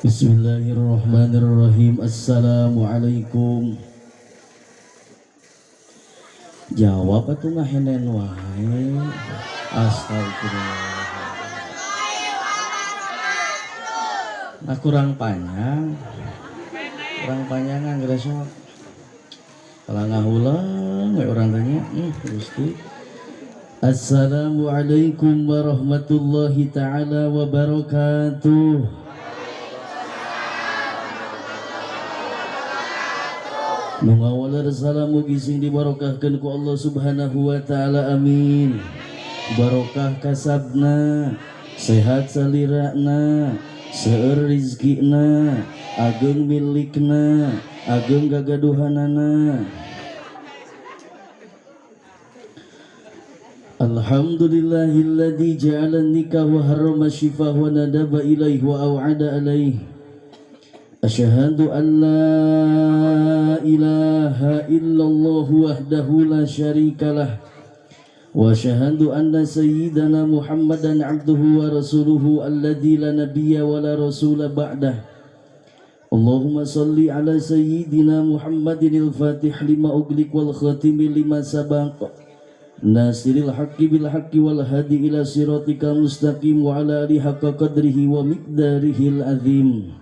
Bismillahirrahmanirrahim. Assalamualaikum. Jawab atuh, ngahenen wae. Astagfirullah. Nah, kurang panjang. Kurang panjangan geus sok. Kalau ngahulang we urang tanya, Gusti. Assalamualaikum warahmatullahi taala wabarakatuh. Nu ngawaler salam mugi sing dibarokahkeun ku Allah Subhanahu wa taala, amin. Barokah kasabna, sehat salirana, seueur rizkina, ageng milikna, ageng gagaduhanana. Alhamdulillahilladzi ja'ala nikah wa harrama syifah wa nadaba ilaih wa aw'ada alaih. Asyhadu an la ilaha illallah wahdahu la syarikalah wa asyhadu anna sayyidana Muhammadan abduhu wa rasuluhu alladzi la nabiyya wa la rasula ba'dah. Allahumma salli ala sayyidina Muhammadin al-fatih lima ughliq wal khatimi lima sabaq nasiril haqqi bil haqqi wal hadi ila siratikal mustaqim wa ala alihi haqqa qadrihi wa miqdarihil azim.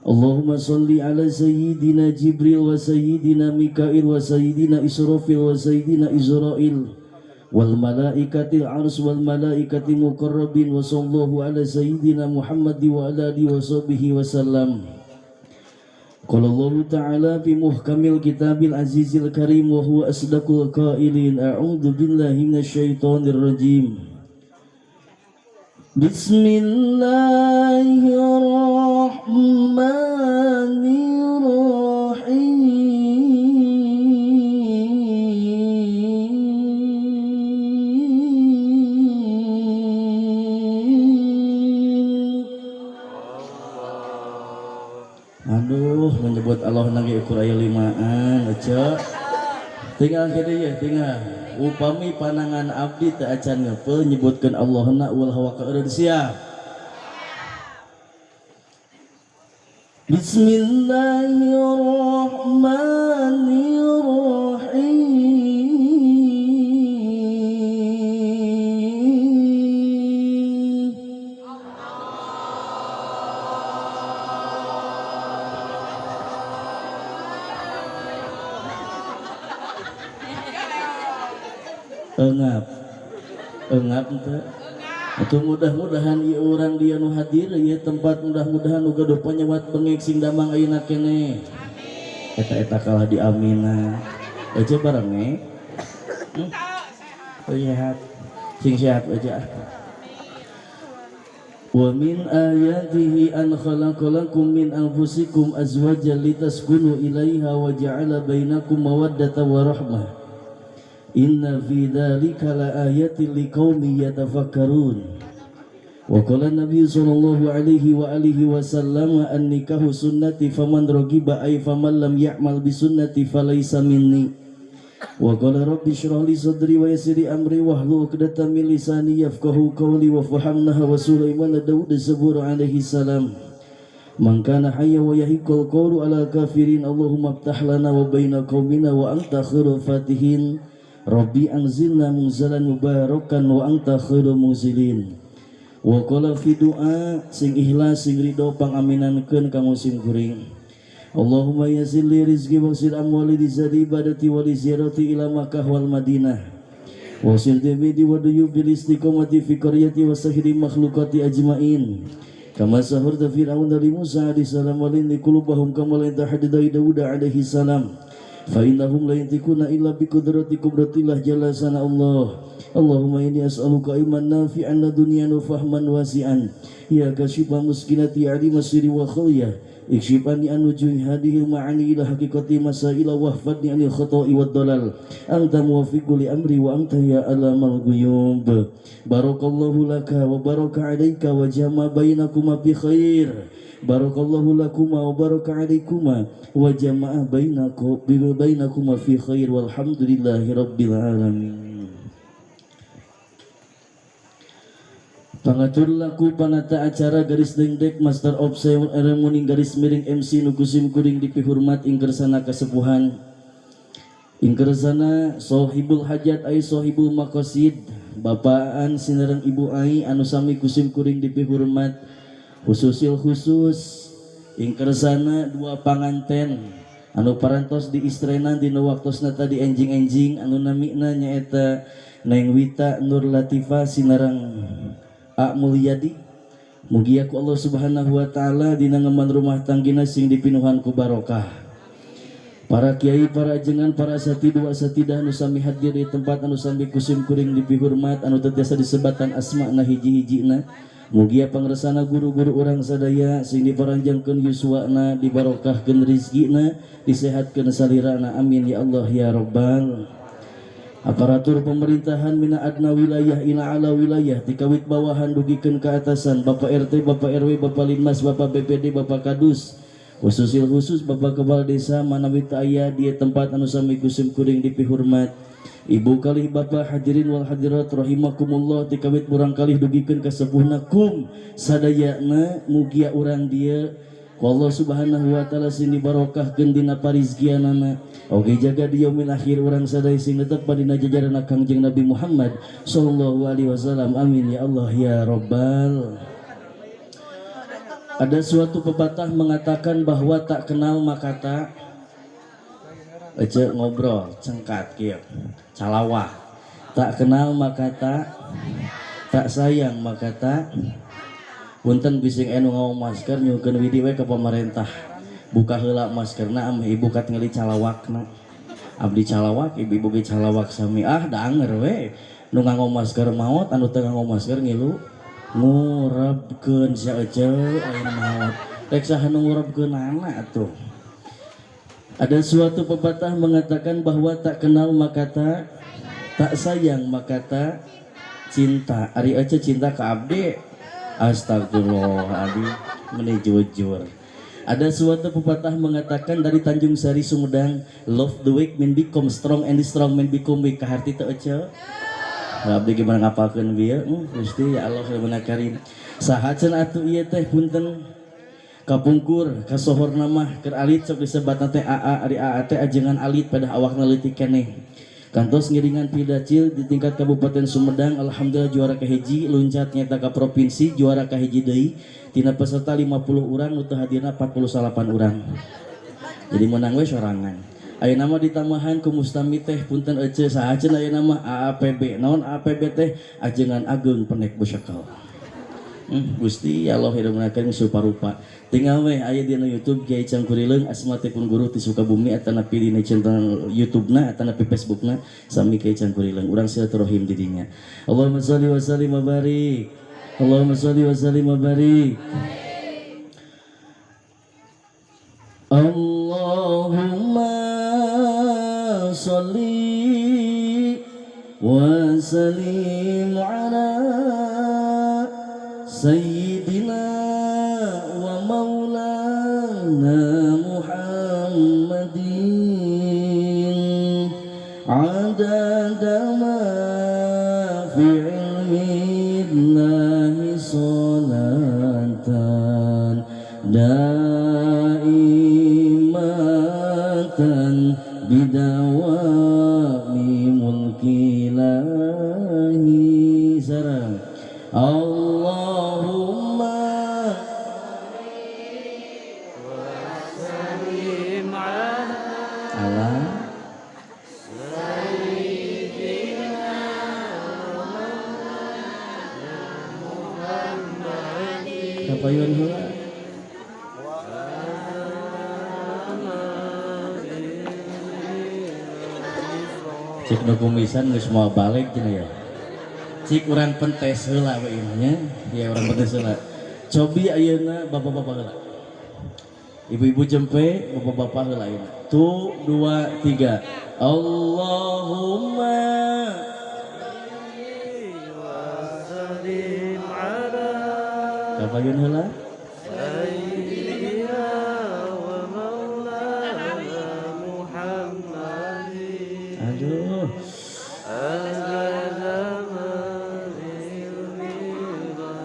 Allahumma salli ala sayyidina Jibril wa sayyidina Mikail wa sayyidina Israfil wa sayyidina Israil wal malaikatil ars wal malaikati muqarrabin wa sallallahu ala sayyidina Muhammad wa ala alihi wa sahbihi wa sallam. Qala Allah Ta'ala fi muhkamil kitabil azizil karim wa huwa asdaqul qailin, a'udzu billahi minasyaitonir rajim. Bismillahirrahmanirrahim. Aduh, menyebut Allah nagi ukur aya limaan, Ece. Tinggal kieu ya, tinggal. Upami panangan abdi teu acan ngepeul nyebutkeun Allahna ulah hawa kaeureun, siap. Bismillahirrahmanirrahim. Engap. Engap teu? Atau mudah-mudahan ieu urang dia nu hadir ieu tempat, mudah-mudahan nu gaduh panyawat bengek sing damang ayeuna keneh. Eta-eta kalah di amina. Aja bareng eh. Oh, sehat. Sing sehat aja. Wa min ayatihi an khalaqalakum min anfusikum azwajan litaskunu ilaiha wa ja'ala bainakum mawaddatan wa rahmah. Inna fi dzalika laayatin liqaumin yatafakkarun. Wa qala Nabi sallallahu alaihi wa alihi wasallam, an nikahu sunnati faman ragiba ay faman lam ya'mal bi sunnati falaysa minni. Wa qala rabbi shrah li sadri wa yassir li amri wahlul 'uqdatam min lisani yafqahu qawli wa fahamnaha wa Sulaiman Daud Zabur alaihi salam. Man kana hayya wa yahiqul qawlu ala kafirin, Allahumma aftah lana wa baina qaumina wa anta khairul fatihin. Rabbi anzilna munzalan mubarakan wa anta khairul munzilin. Wa qala fi du'a, sing ikhlas sing ridho pangaminankeun kanggo sim kuring. Allahumma yassir li rizqi wa yassir amwali li zadi ibadati wa li ziyarati ila Makkah wal Madinah. Wa sir demi wa duyu bil istiqamati fi qaryati wa sahiri makhluqati ajmain. Kama sahurta Fir'aun li Musa alaihi salam wa lin qulubahum kama la tahdidai Daud alaihi salam. Fa innahum la yantiquna illa bi qudrati qudratillah jalla sana Allah. Allahumma inni as'aluka ilman nafi'an la dunyan wa fahman wasi'an. Ya kashifa muskinati alima sirri wa khawiyah. Ikshifani an wujuhi hadhihi ma'ani ila haqiqati masaila wahfadni anil khata'i wad dalal. Anta muwaffiqu li amri wa anta ya alamal ghuyub. Barakallahu laka wa baraka alaika wa jama bainakuma bi khair. Barakallahu lakuma wa baraka alaikuma wa jama'a bainakuma fi khair walhamdulillahi rabbil alamin. Pangatur laku panata acara garis dengdek Master of Ceremony garis miring MC nu kusim kuring dipihormat ing kersana kasepuhan ing kersana sohibul hajat ai sohibul maqasid bapaan sinareng ibu ai anu sami kusim kuring dipihormat khususil khusus ing kersana dua panganten anu parantos di istrenan dina waktosna tadi enjing-enjing anu namina nyaeta Neng Wita Nur Latifah sinareng A Mulyadi. Mugia ku Allah Subhanahu wa taala dina ngeman rumah tanggina sing dipinuhan ku barokah. Para kiai, para ajengan, para asatidz wa asatidah anu sami hadir di tempat anu sami kusim kuring dipihormat anu teu tiasa disebatan asmana hiji-hijina. Mugia pangresana guru-guru urang sadaya sing diparanjangkeun yuswana, dibarokahkeun rizkina, disehatkeun salirana. Amin ya Allah ya Rabbal. Aparatur pemerintahan mina adna wilayah ila ala wilayah tikawit bawahan dugikeun ka atasan Bapak RT, Bapak RW, Bapak Linmas, Bapak BPD, Bapak Kadus, khususil khusus Bapak Kepala Desa manawi teu aya di tempat anu sami kusim kuring dipihormat. Ibu kalih Bapak hadirin wal hadirat rahimakumullah tikawit murang kalih dugikeun ka sepuhna kum sadayana mugia urang dieu ku Allah Subhanahu wa taala sing dibarokahkeun dina parizkianana. Oge jaga di yaumil akhir urang sadaya sing tetep dina jajaran Kangjeng Nabi Muhammad sallallahu alaihi wasallam. Amin ya Allah ya Rabbal. Ada suatu pepatah mengatakan bahwa tak kenal maka tak aja ngobrol cengkat kieu calawah. Tak kenal maka tak tak sayang maka tak. Punten bising anu ngomong masker nyuhunkeun widi we ke pemerintah. Buka heula maskerna ameh ibu katingali calawakna. Abdi calawak, ibu-ibu ge calawak sami ah danger we. Nu nganggo masker maot, anu teu nganggo masker ngilu ngurebkeun sia ece ayeuna maot. Rek saha nu ngurebkeunana atuh. Ada suatu pepatah mengatakan bahwa tak kenal maka tak tak sayang maka tak cinta. Ari ece cinta ka abdi. Astagfirullahaladzim, meni jujur. Ada suatu pepatah mengatakan dari Tanjung Sari Sumedang, love the weak man become strong and the strong man become weak. Kaharti teu ece? Abdi gimana ngapalkeun bieu? Gusti ya Allah ya Karim. Saha cenah atuh ieu teh punten kapungkur kasohorna mah keur alit sok disebatna teh AA ari AA teh ajengan alit pada awakna leutik keneh. Kantos ngiringan pidacil di tingkat Kabupaten Sumedang, alhamdulillah juara kahiji, luncat nyata ka provinsi juara kahiji deui tina peserta 50 urang nu teu hadirna 48 urang. Jadi menang we sorangan. Ayeuna mah ditambahan ku mustami teh punten ece saha cenah ayeuna mah AAPB. Naon AAPB teh? Ajengan Ageung Pendek Besekel. Gusti ya Allah hidupna karim rupa. Tinggal we aya dina YouTube Kiai Cangkurileung asma teh pun guru ti Sukabumi atanapi dina channel YouTube-na atanapi Facebook-na sami Kiai Cangkurileung. Urang silaturahim di dinya. Allahumma sholli wa sallim wa barik. Allahumma sholli wa sallim wa barik. Allahumma sholli wa sallim ala Sayyidina wa maulana Muhammadin adada ma fi ilmillahi salatan daimatan bidawami mulkillahi sarang Allahumma وسلم على ala سيدنا محمد kapayun heula cik nu kumisan geus moal balik cenah ya. Cik urang pentes heula we ieu nya. Ya urang pentes heula. Cobi ayeuna bapak-bapak heula. Ibu-ibu jempe, bapak-bapak heula ayeuna. Tu, dua, tiga. Allahumma وسلم على kapayun heula. سيدنا ومولانا محمد Aduh. عدد ما في علم الله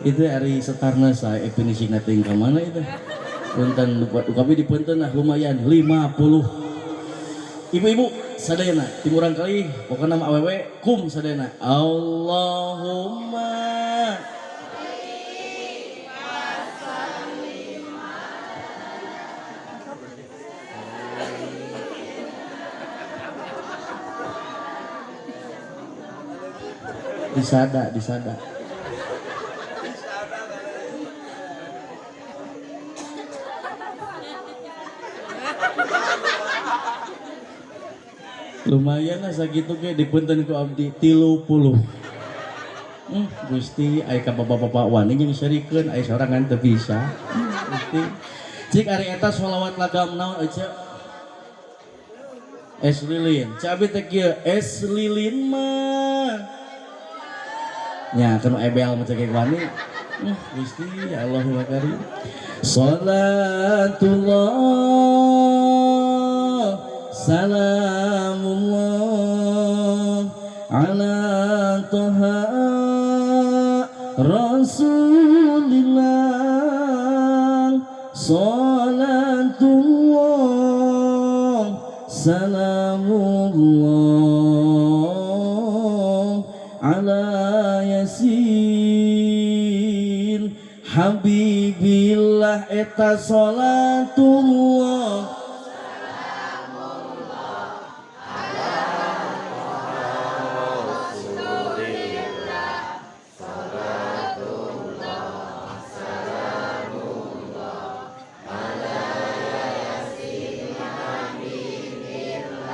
Itu ari setarna saya finishing teh ka mana itu. Punten kami di punten lah lumayan 50. Ibu-ibu sadayana ti murang kali pokokna mah awewe kum sadayana. Allahumma disada disada. Lumayan lah sakitu ge dipunten ku abdi 30. Gusti aya ka bapak-bapak wani jeung syarikeun aya sorangan teu bisa. Gusti. Cik ari eta sholawat lagam naon ece? Es lilin. Cik abi teh kieu, es lilin mah. Nya kanu ebel mah cek wani. Gusti ya Allahu Akbar. Salatullah salamullah ala Toha Rasulillah salatullah salamullah ala Yasin Habibillah eta salatullah.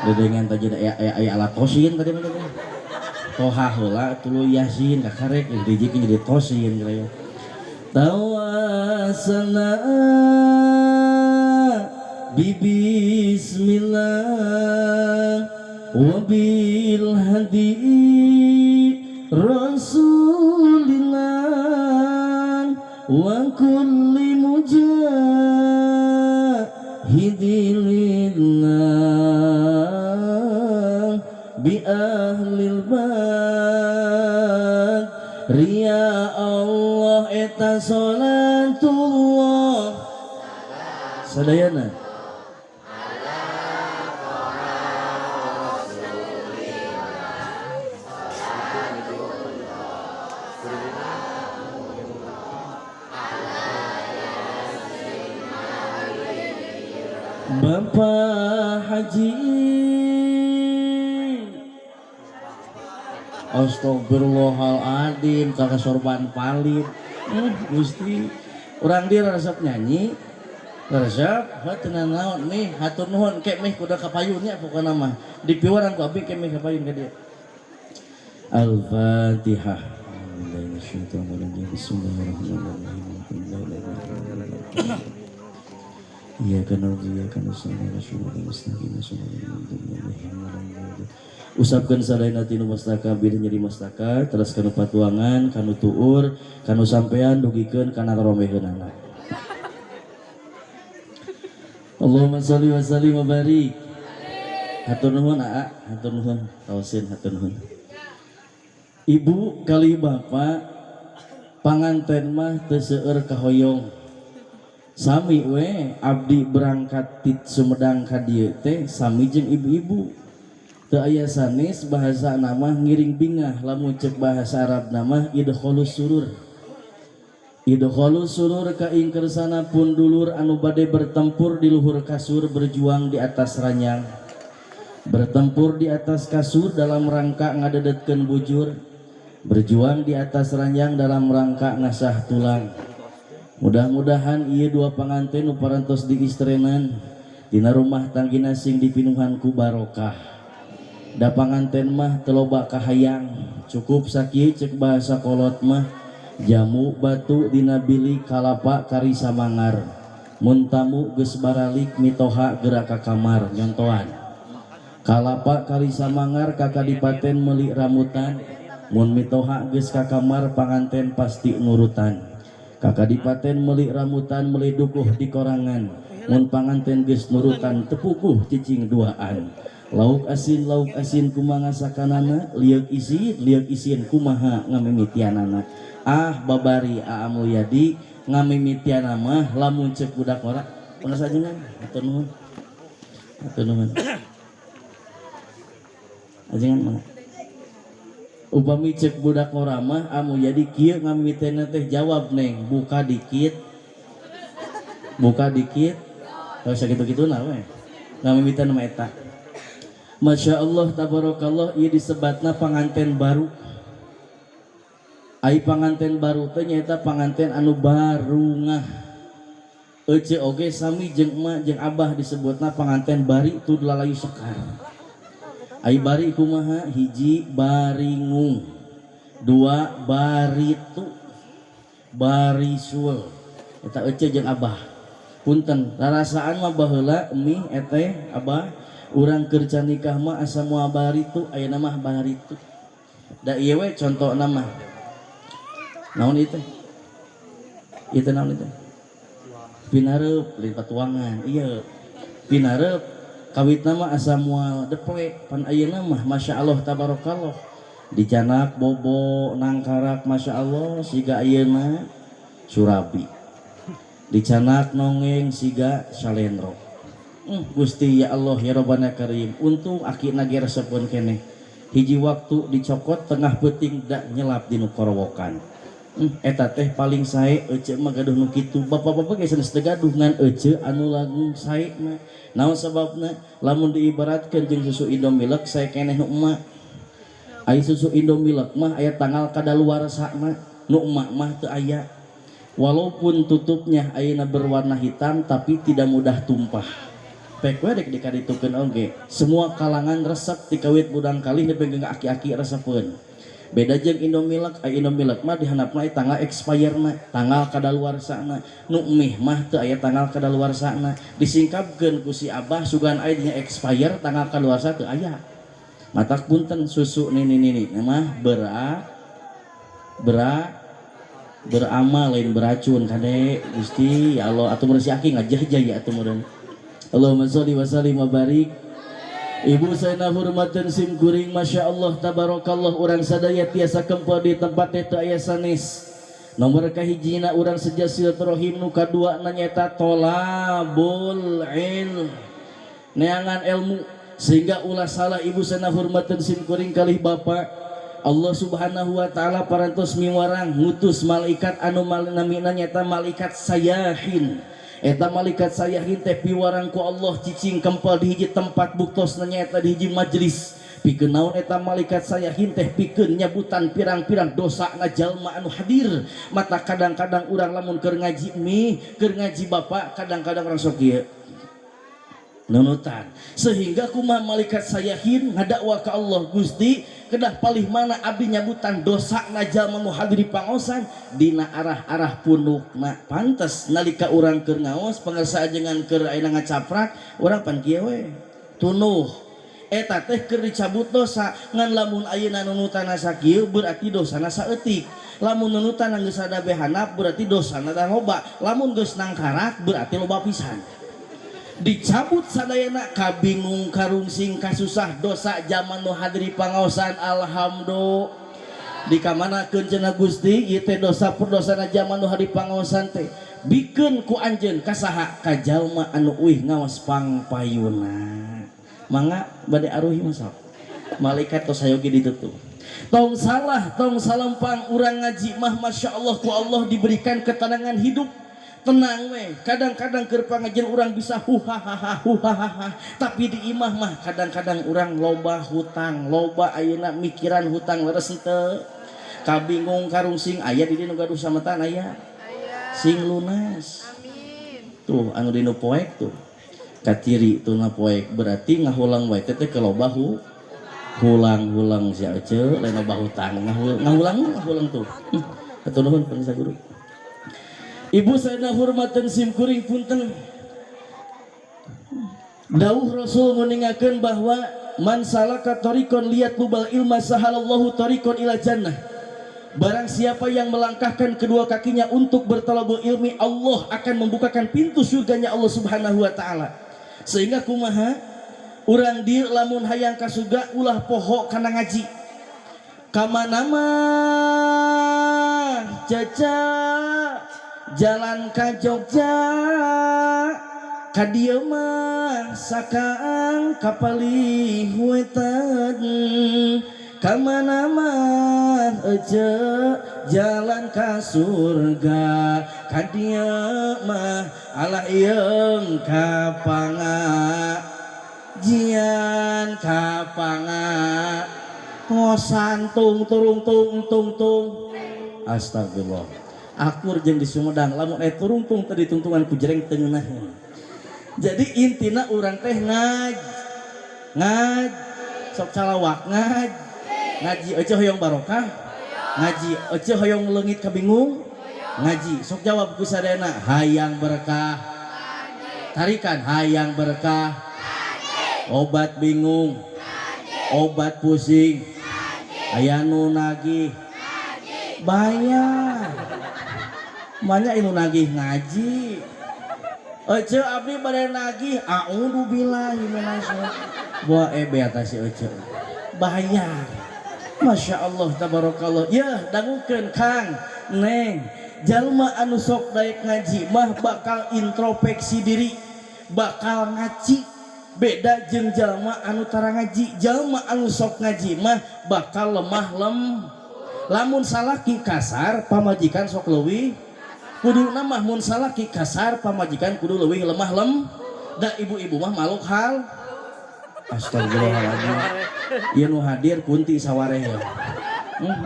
Dedengan tadi aya aya aya alat tosin tadi mah teh. Toha heula tuluy Yasin kakarek dijikeun jadi tosin kira ya. Tawassalna bi bismillah wa bil hadi rasulillah wa kulli mujahidin lillah bi ahlil bait. Ya Allah eta salatullah sadayana Bapak Haji. Astagfirullahaladzim kakak sorban palit. Gusti urang dia resep nyanyi resep heuh naon nih hatur nuhun kek meh kuda kapayunnya pokona mah dipiwaran ku abdi kek meh kapayun ka dieu. Al-Fatihah. Bismillahirrahmanirrahim. Iyyaka na'budu wa iyyaka nasta'in ihdinas siratal mustaqim siratal ladzina an'amta 'alaihim. Usapkeun sadayana tinu mastaka bilih nyeri mastaka teras kanu patuangan kanu tuur kanu sampean dugikeun kana romeheunana. Allahumma sholli wa sallim wa barik. Hatur nuhun aa, hatur nuhun tausin hatur nuhun. Ibu kali bapak panganten mah teu seueur kahoyong. Sami we abdi berangkat ti Sumedang ka dieu teh sami jeung ibu-ibu. Teu aya sanes bahasa nama ngiring bingah lamun cek bahasa Arab nama idkholus surur. Idkholus surur ka ing kersana pun dulur anu bade bertempur di luhur kasur berjuang di atas ranjang. Bertempur di atas kasur dalam rangka ngadedetkeun bujur. Berjuang di atas ranjang dalam rangka ngasah tulang. Mudah-mudahan ieu dua panganten nu parantos diistrenan dina rumah tanggina sing dipinuhan ku barokah. Da panganten mah teu loba kahayang, cukup sakieu cek bahasa kolot mah jamu batu dina bilik kalapa kari samangar. Mun tamu geus baralik mitoha geura ka kamar nyontoan. Kalapa kari samangar ka kadipaten meuli rambutan, mun mitoha geus ka kamar panganten pasti nurutan. Ka kadipaten meuli rambutan meuli dukuh di korangan, mun panganten geus nurutan tepuguh cicing duaan. Lauk asin, lauk asin, kumaha ngasakanana? Lieuk isin, lieuk isin, kumaha ngamimitianana? Ah, babari Aa Mulyadi ngamimitiana mah lamun cek budak ora penas ajengan. Hatur nuhun, hatur nuhun. Ajengan mana? Upami cek budak ora mah Aa Mulyadi kieu ngamimitiana teh, jawab neng, buka dikit, buka dikit. Kalau sakitu-kitu nah we ngamimitiana mah eta. Masya Allah, tabarakallah, ieu disebatna panganten baru. Ai panganten baru teh nyaeta panganten anu barungah. Ece oge sami jeung emak jeung abah disebutna panganten bari tu lalayu sekar. Ai bari kumaha? Hiji, baringung, dua, baritu, barisul. Eta ece jeung abah. Punten, rarasaan mah baheula emi eteh abah urang keur can nikah mah asa moal baritu, ayeuna mah baritu. Da ieu we contona mah. Naon ieu teh? Ieu teh naon ieu teh? Pinareup, lain patuangan. Iya. Pinareup kawitna mah asa moal deplek, pan ayeuna mah Masya Allah tabarakallah. Dicanak bobo nangkarak, Masya Allah, siga ayeuna surabi. Dicanak nongeng siga salendro. Gusti ya Allah ya Rabbana Karim, untung aki ge resepeun keneh. Hiji waktu dicokot tengah peuting da nyelap dinu korowokan. Eta teh paling sae ece mah gaduh nu kitu. Bapak-bapak ge sanes teu gaduh, ngan ece anu lagu sae mah. Naon sababna? Lamun diibaratkeun jeung susu Indomilk, sae keneh nu emak. Ai susu Indomilk mah aya tanggal kadaluarsana, nu emak mah teu aya. Walaupun tutupnya ayeuna berwarna hitam, tapi tidak mudah tumpah. Pek we dek dikaritukeun oge. Semua kalangan resep, tikawit budang kalih nepi ka aki-aki resepeun. Beda jeung Indomilk, ai Indomilk mah dihandapna aya tanggal expire-na, tanggal kadaluarsana. Nu mie mah teu aya tanggal kadaluarsana. Disingkapkeun ku si Abah sugan aya dina expire, tanggal kadaluarsa teu aya. Matak punten, susu nini nini mah bera beramal, lain beracun. Kade Gusti ya Allah, atuh mun si aki ngajah ya atuh meureun. Allahumma sholli wa sallim wa barik. Ibu saya hormatan sim kuring, Masya Allah tabarakallah, urang sadaya tiasa kempel di tempat itu aya sanes. Nomor kahijina urang seja silaturahim, nu kadua nyaeta tolabul ilm, neangan ilmu. Sehingga ulah salah, ibu sana hormatan sim kuring kalih bapak, Allah Subhanahu wa taala parantos miwarang ngutus malaikat anu namina nyaeta malaikat sayahin. Eta malaikat sayahin teh piwarang ku Allah cicing kempel di hiji tempat, buktosna nyaeta di hiji majelis. Pikeun naon eta malaikat sayahin teh? Pikeun nyabutan pirang-pirang dosa na jalma anu hadir. Mata kadang-kadang urang lamun keur ngaji mi, keur ngaji bapak, kadang-kadang urang sok ieu nunutan. Sehingga kumaha malaikat sayahin ngadakwa ke Allah, "Gusti, kedah palih mana abdi nyabutan dosa na jalma nu hadir di pangaosan?" Dina arah-arah punukna. Pantes nalika urang keur ngaos, pangersa ajengan keur ayeuna ngacaprak, urang pan kieu we tunuh. Eta teh keur dicabut dosa. Ngan lamun ayeuna nunutan sakieu berarti dosana saeutik. Lamun nunutan geus rada behanap berarti dosana loba. Lamun geus nangkarak berarti loba pisan. Dicabut sadayana, kabingung karungsing kasusah dosa zaman nu hadiri pangaosan. Alhamdulillah, dikamanakeun cenah Gusti ieu teh dosa perdosana zaman nu hadiri pangaosan teh? Bikeun ku anjeun ka saha? Ka jalma anu uih ngaos pangpayuna. Mangga bade aruhi masal malaikat tos sayogi ditutup. Tong salah, tong salempang, urang ngaji mah Masya Allah ku Allah diberikan ketenangan hidup. Tenang we. Kadang-kadang keur pangajian urang bisa huhahaha huhahaha, tapi di imah mah kadang-kadang urang loba hutang, loba ayeuna mikiran hutang. Leres henteu? Kabingung karungsing aya di dieu nu gaduh sametan? Aya sing lunas. Tuh anu dinu poek tuh katiri tuh na poek, berarti ngahulang wae teh ke loba hulang-hulang. Si ece lain loba hutang, ngahulang ngahulang tuh. Hatur nuhun, pemirsa guru. Ibu saya hormatan sim kuring, punten. Dawuh Rasul nguningakeun bahwa man salaka tariqon liyatlubal ilma sahalallahu tariqon ila jannah. Barang siapa yang melangkahkan kedua kakinya untuk bertalabul ilmi, Allah akan membukakan pintu surganya Allah Subhanahu wa taala. Sehingga kumaha? Urang dieu lamun hayang ka surga, ulah poho kana ngaji. Kamana mah, Caca? Jalan ka Jogja, ka dieu mah sakaang kapalih wetan. Kamana mah, Ece? Jalan ka surga, ka dieu mah alah ieung ka pangajian, ka pangaosan tung turung tung tung tung. Astagfirullah, akur jeung di Sumedang lamun aya turungtung tadi tungtungan ku jereng teu ngeunaheun. Jadi intina urang teh ngaj ngaj, sok calawak ngaj ngaji. Ece hoyong barokah ngaji, Ece hoyong leungit kabingung ngaji. Sok jawab ku sadayana, hayang berkah, tarikan, hayang berkah, obat bingung, obat pusing. Aya nu nagih bayar, banyak nu nagih ngaji. Ece, abdi bade nagih. A'udzu billahi minasyaitonir. Buah ebe atas si Ece bayar. Masya Allah, tabarakallah. Ya, dangukeun Kang Neng, jalma anu sok daek ngaji mah bakal introspeksi diri, bakal ngaji. Beda jeung jalma anu tara ngaji. Jalma anu sok ngaji mah bakal lemah lem. Lamun salaki kasar, pamajikan sok leuwih. Kudu mah mun salaki kasar, pamajikan kudu leuwih lemah lem. Da ibu-ibu mah makhluk hal. Astagfirullahaladzim. Ieu nu hadir kunti sawareh ya.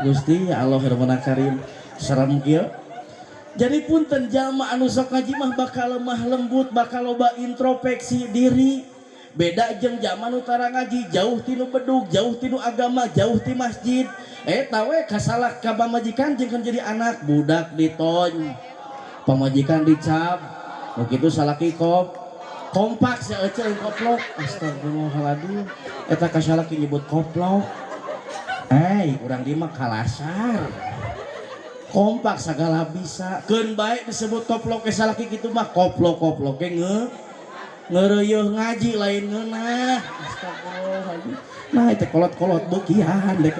Gusti ya Allah ya Karim, serem kieu. Jadi punten, jalma anu sok ngaji mah bakal lemah lembut, bakal loba introspeksi diri. Beda jeung zaman nu tara ngaji, jauh tinu bedug, jauh tinu agama, jauh ti masjid. Eta we kasalah ka pamajikan jeung kan jadi anak budak diton. Pamajikan dicap, begitu salaki kop kompak si Ece yang koplok. Astagfirullahaladzim, eta kasalaki nyebut koplok. Eh, urang di mah kalasar kompak segala bisa. Keun bae disebut koplok ke salaki kitu mah. Koplok koplok ke nge ngeureuyeung ngaji, lain ngeunah. Astagfirullahaladzim. Nah, itu kolot-kolot beukian dek.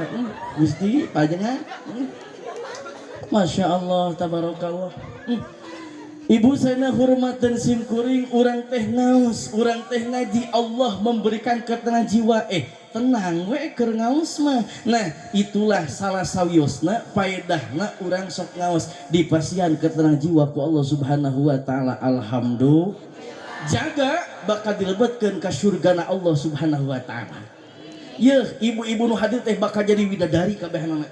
Gusti panjenengan. Masya Allah, tabarakallah. Ibu sana hormatan sim kuring, urang teh ngaos, urang teh ngaji, Allah memberikan ketenangan jiwa. Eh, tenang we keur ngaos mah. Nah, itulah salah sawiosna paedahna urang sok ngaos, dipasihan ketenangan jiwa ku Allah Subhanahu wa taala. Alhamdulillah. Jaga bakal dilebetkeun ka surgana Allah Subhanahu wa taala. Yeuh, ibu-ibu nu hadir teh bakal jadi widadari kabehanana.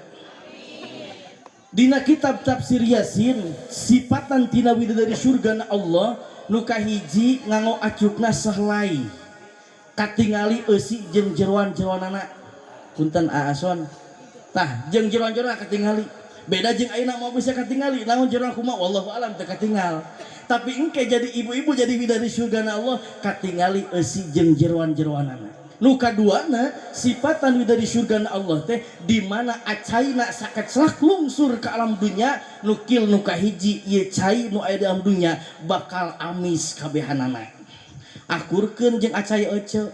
Dina kitab tafsir Yasin, sifatan tina widadari surga na Allah nu kahiji, nganggo acukna sahlai, katingali eusi jeung jeroan-jeroanana. Punten, Aason, tah jeung jeroan-jeroan katingali. Beda jeung ayeuna, mau bisa katingali naon jeroan kumaha, wallahu alam, teu katingal. Tapi engke jadi ibu-ibu jadi widadari surga na Allah, katingali eusi jeung jeroan-jeroanana. Nu kaduana, sifatan widadari surga na Allah teh di mana acaina sakeclak lungsur ke alam dunya, nukil nu kahiji, ieu cai nu aya di alam dunya bakal amis kabehanana. Akurkeun jeung acai ece,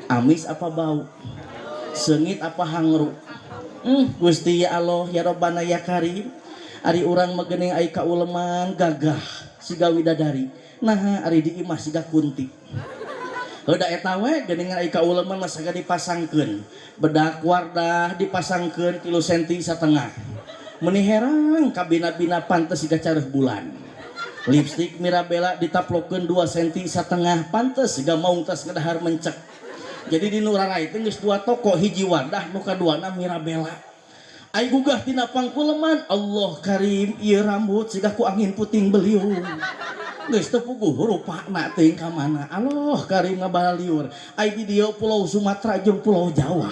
amis apa bau, seungit apa hangru? Gusti ya Allah ya Robbana ya Karim. Ari urang mah geuning ai kauleman gagah siga widadari, nah ari di imah siga kunti. Udah eta we geuningan ai kauleman mah sagala dipasangkeun. Bedak Wardah dipasangkeun 3,5 senti. Meuni herang kabina-bina, pantes siga careuh bulan. Lipstick Mirabella ditaplokeun 2,5 senti, pantes siga maung tas ngedahar mencek. Jadi di Nurarai teh geus dua toko, hiji Wardah, nu kaduana Mirabella. Ai gugah tina pangkuleman, Allah Karim, ieu rambut siga ku angin puting beliung. Geus teu puguh rupana teuing ka mana. Allah Karim, ngabalaliur. Ai di dieu Pulau Sumatera jeung Pulau Jawa.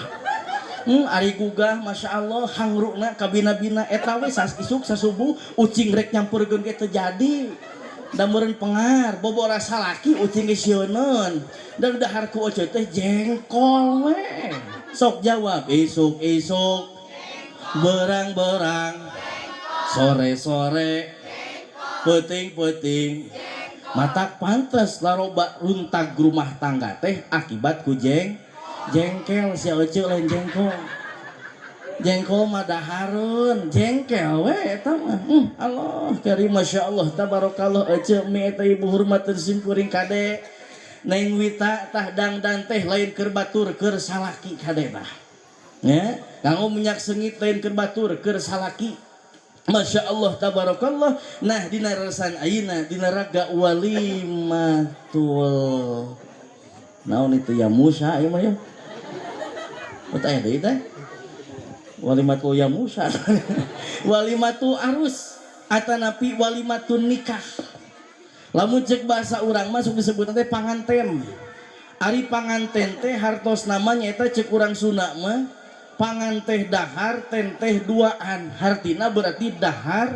Ari gugah, Masya Allah, hangruna kabina-bina. Eta we sas isuk sasubuh ucing rek nyamperkeun ge teu jadi. Da meureun pengar, bobora salaki ucing ge sieuneun. Dan dahar ku oce teh jengkol we. Sok jawab, isuk-isuk berang-berang, sore-sore, peuting-peuting. Matak pantes laroba runtag rumah tangga teh akibat ku jengkel. Si Ece, lain jengkol. Jengkol mah dahareun, jengkel we eta mah. Allah karim, Masya Allah tabarakallah. Ece mi eta, ibu hormateun simkuring, kade Neng Wita tah, dangdan teh lain keur batur, keur salaki, kade tah ya. Kanggo minyak seungit lain keur batur, keur salaki. Masya Allah tabarakallah. Nah, dina resan ayeuna dina raga walimatul naon itu ya, Musa ieu mah ya. Teu aya deui teh walimatul ya Musa, walimatul arus atanapi walimatun nikah. Lamun cek bahasa urang masuk disebut teh panganten. Ari panganten teh hartos namanya eta cek urang Sunda mah pangan teh dahar, ten teh duaan. Hartina berarti dahar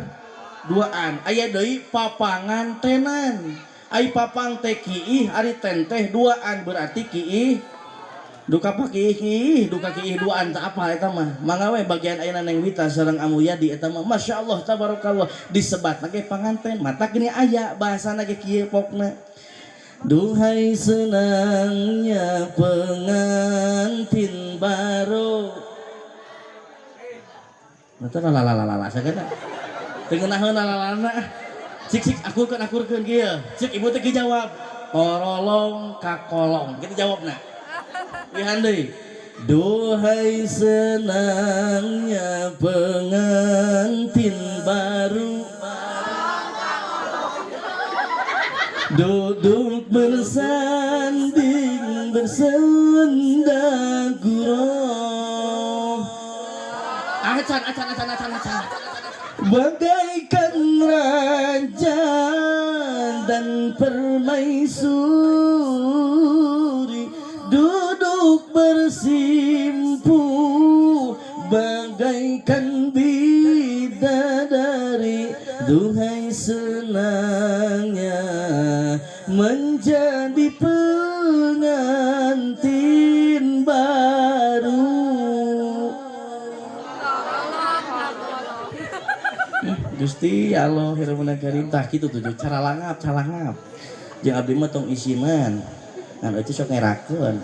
duaan. Aya deui papangantenan. Ari papang teh kiih, ari ten teh duaan, berarti kiih duka pa kiih kiih duka kiih duaan. Tak apa eta mah, mangga we bagian ayeuna Neng Wita sareng Amuyadi eta mah. Masya Allah tabarakallah, disebat ge panganten. Mata gini aya bahasana ge kieu pokna: duhai senangnya pengantin baru. Mata lalalala sakana teu ngeunaheun lalalana. Cik cik akurkeun akurkeun kieu. Cik ibu teh jawab torolong kakolong kitu jawabna. Wihan deui: duhai senangnya pengantin baru, duduk bersanding bersenda gurau. Acan acan acan acan acan. Bagaikan raja dan permaisuri, duduk bersimpuh bagaikan bidadari. Duhai senangnya menjadi pengantin baru. Gusti Allah hirmuna karim. Tah kitu tuh cara langap calangap jeung abdi mah tong isinan ngan eueuh sok ngerakeun.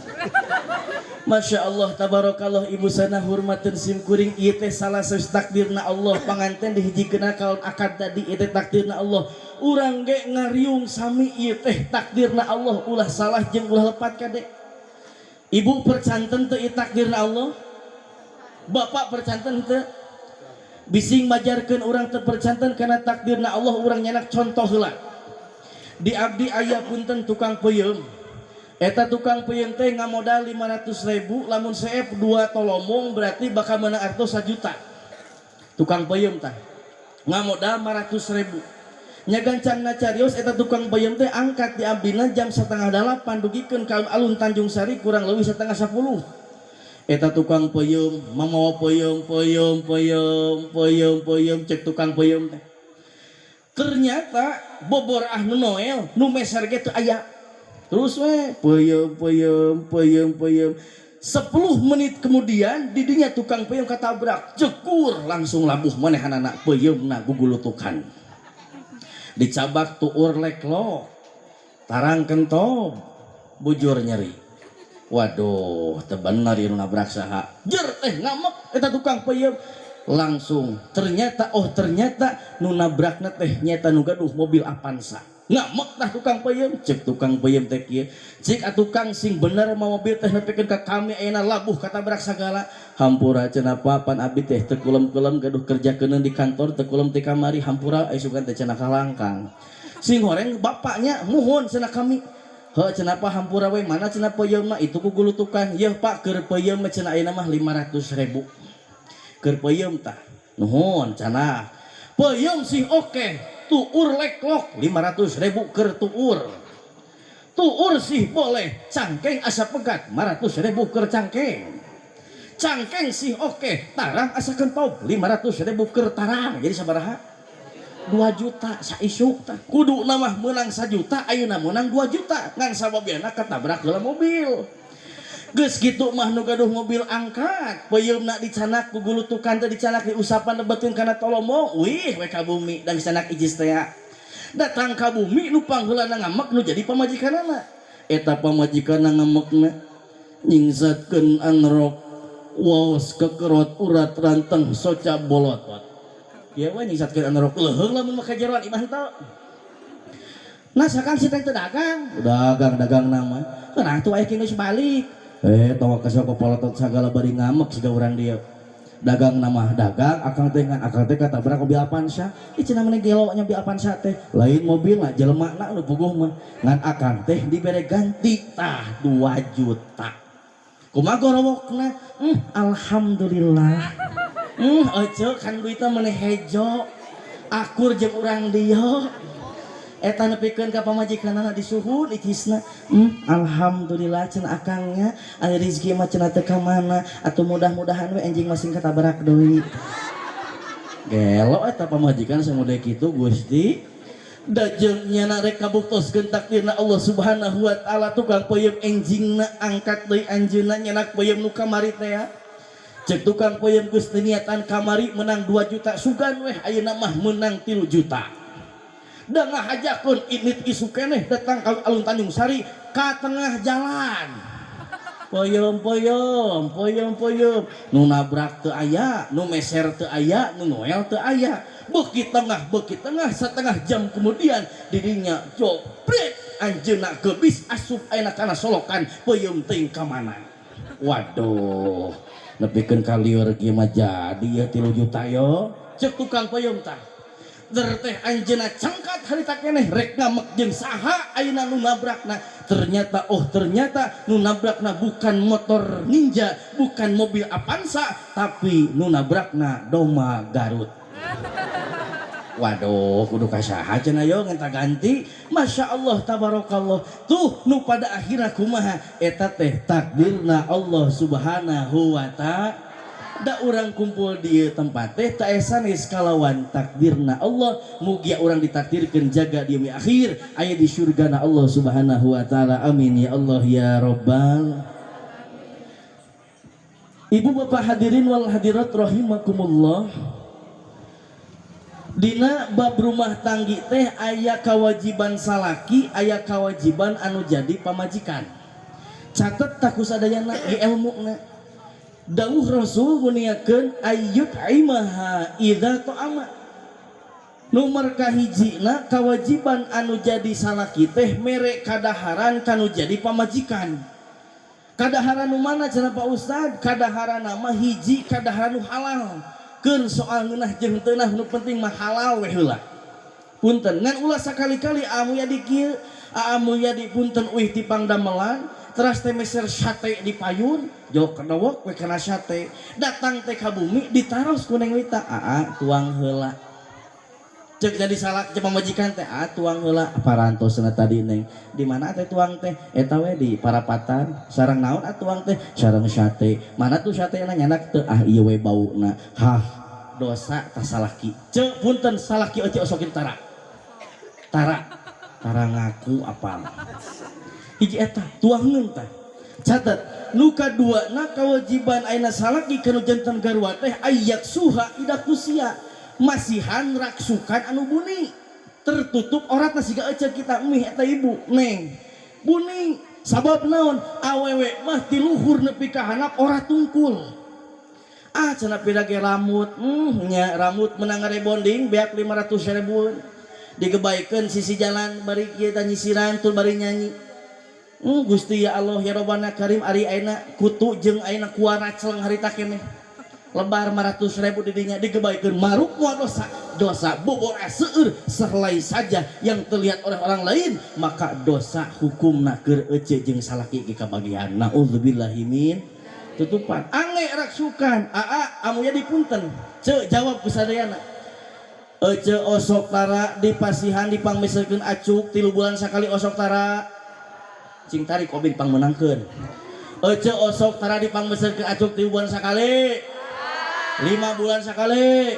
Masya Allah tabarakallah. Ibu sana hormateun sim kuring, ieu teh salah satu takdirna Allah. Panganten dihijikeun kaon akad tadi, ieu teh takdirna Allah. Urang ge ngariung sami, ieu teh takdirna Allah. Ulah salah jeung ulah lepat, kade. Ibu percanten teu ieu takdirna Allah? Bapak percanten teu? Bising majarkeun urang teu percanten kana takdirna Allah, urang nyanak contoh heula. Di abdi aya, punten, tukang peuyeum. Eta tukang peuyeum teh ngamodal 500 ribu, lamun CF dua tolomong berarti bakal menang artos 1 juta. Tukang peuyeum tah ngamodal 500 ribu nya. Gancang carios, eta tukang peuyeum teh angkat di abdina jam 7.30 dugikeun ka alun Tanjung Sari kurang lebih 9.30. Eta tukang peuyeum mamawa peuyeum, peuyeum, peuyeum, peuyeum, peuyeum. Cek tukang peuyeum teh, ternyata bobor ah nu noel nu meser ge teu aya. Terus we peuyeum, peuyeum, peuyeum, peuyeum. 10 menit kemudian didinya tukang peuyeum katabrak, jekur, langsung labuh manehanana, peuyeumna gugulutukan, dicabak tuur leklok, tarang kentob, bujur nyeri. Waduh, teu bener ieu, nabrak saha? Jer teh ngamek eta tukang peuyeum langsung. Ternyata, oh ternyata nu nabrakna teh nyata nu gaduh mobil Avanza. Ngamek tah tukang peuyeum. Cek tukang peuyeum teh kieu, cek atukang sing bener mau mobil teh nepikeun ka kami ayeuna labuh katabrak sagala. Hampura cenah, pan abdi teh teu kulem-kulem, gaduh kerjakeun di kantor, teu kulem ti kamari, hampura aya sugan teh cenah kalangkang. Sing horeng bapaknya, muhun cenah kami. Heuh cenah, pa hampura we, mana cenah peuyeum mah itu kugulutukan. Yeuh Pak, keur peuyeum mah cenah ayeuna mah 500 ribu keur peuyeum tah. Nuhun cenah. Peuyeum sih oke, tuur leklok 500 ribu keur tuur. Tuur sih boleh, cangkeng asa pegat 500 ribu keur cangkeng. Cangkeng sih oke, tarang asa kentop 500 ribu keur tarang. Jadi sabaraha? 2 juta saisuk tah. Kudu mah menang 1 juta, ayeuna menang 2 juta ngan sababna ketabrak heula mobil. Geus kitu mah nu gaduh mobil angkat, peuyeumna dicanak gugulutukan teh, dicanak diusapan, lebetin kana tolomong, wih we ka bumi dan dicanak ijis teh. Datang ka bumi nu pangheulana ngamek nu jadi pamajikanana. Eta pamajikanna ngamekna nyingsatkeun anrok waos kekerot urat ranteng soca bolotot. Ieu we nyingsatkeun anrok leuheung lamun mah kajeroan imah teu. Nah sakang si teh teu dagang, dagang dagang nama. Nah tuh aya geus balik. Tong kesel polotot sagala bari ngamek siga urang dieu. Dagang nama dagang, akang teh ngan akang teh katabrak mobil Avanza. Ih cenah maneh gelo nya mobil Avanza teh. Lain mobil lah jelema na nu puguh mah. Ngan akang teh dibere ganti tah 2 juta. Kumaha gorowokna? Alhamdulillah. Ece kan duitna maneh hejo. Akur jeung urang dieu. Eta nepikeun ka pamajikanana disuhun icisna. Alhamdulillah cenah akangnya aya rezeki mah cenah teu ka mana atuh mudah-mudahan we enjing masing katabrak deui. Gelo eta pamajikan samude kitu Gusti. Da jeung nyana rek kabuktoskeun takdirna Allah Subhanahu wa taala tukang peuyeum enjingna angkat deui anjeunna nyenak peuyeum nu kamari teh ya. Cek tukang peuyeum geus teu niatan kamari menang 2 juta sugan weh ayeuna mah menang 3 juta. Da ngahajakeun init isu keneh datang ka alun Tanjung Sari ka tengah jalan. Peuyeum peuyeum peuyeum peuyeum nu nabrak teu aya, nu meser teu aya, nu noel teu aya. Beuki tengah setengah jam kemudian didinya jopret anjeunna gebis asup ayeuna kana solokan peuyeum teuing ka mana. Waduh, nepikeun ka lieur kieu mah jadi ya 3 juta yo. Cek tukang peuyeum tah. Der teh anjeunna cangkat harita keneh rek ngamek jeung saha ayeuna nu nabrakna. Ternyata oh ternyata nu nabrakna bukan motor Ninja, bukan mobil Avanza, tapi nu nabrakna Doma Garut. Waduh, kudu ka saha cenah yo ngenta ganti. Masya Allah tabarakallah. Tuh nu pada akhirna kumaha eta teh takdirna Allah Subhanahu wa taala. Da urang kumpul di tempat teh ta sanes kalawan takdirna Allah. Mugia urang ditakdirkeun jaga di yaumil akhir aya di surgana Allah Subhanahu wa taala. Amin ya Allah ya rabbal. Ibu bapak hadirin wal hadirat rahimakumullah. Dina bab rumah tanggi teh aya kewajiban salaki, aya kewajiban anu jadi pamajikan. Catet tak kusadayana di ilmuna. Dawuh Rasul nguniakeun ayyut imaha idza ta'ama. Nomor kahijina kewajiban anu jadi salaki teh mere kadaharan kanu jadi pamajikan. Kadaharan nu mana cenah Pak Ustad? Kadaharan mah hiji kadaharan nu halal. Keur soal ngeunah jeung teu nu penting mah halal we heula. Punten ngan ulah sakali-kali amu ya di kieu, amu ya di punten uih ti pangdamelan, teras teh meser sate di payun, jauh kedewek we kana sate. Datang teh ka bumi ditaros ku Neng Wita, aa tuang heula. Cek jadi salah cek pamajikan teh, aa tuang heula. Parantosna tadi Neng. Di mana teh tuang teh? Eta we di parapatan. Sareng naon atuang teh? Sareng sate. Mana tuh satena nyanak teu? Ah ieu we bauna. Hah, dosa tah salaki. Cek punten salaki eueuh osokin tara. Tara, tara ngaku apal. Hiji eta tuangeun tah. Catat, nu kadua na kewajiban ayeuna salaki kanu janten garwa teh ayak suha ida kusia. Masihan raksukan anu buni. Tertutup oratna siga ece kita mih eta ibu neng. Buni sabab naon? Awewe mah ti luhur nepi ka handap ora tungkul. Ah cenah pira ge rambut, nya rambut menang rebonding beak 500 ribuan. Digebaikeun sisi jalan bari kieu tah nyisiran tur bari nyanyi. Gusti ya Allah ya Robbana Karim ari ayeuna kutu jeung ayeuna kuara celeng harita keneh. Lebar 500 ribu didinya digebaikeun maruk moal dosa. Dosa bobora seueur sehelai saja yang terlihat oleh orang lain maka dosa hukumna keur ece jeung salaki ge kabagian. Naudzubillahi min tutupan. Ange raksukan aa amunya dipunten. Ceu jawab ku sadayana. Ece osok tara dipasihan dipangmeserkeun acuk 3 bulan sakali osok tara. Cing tarik obi dipangmenangkeun. Ece osok tara dipangmeserkeun acuk 3 bulan sakali. 5 bulan sekali,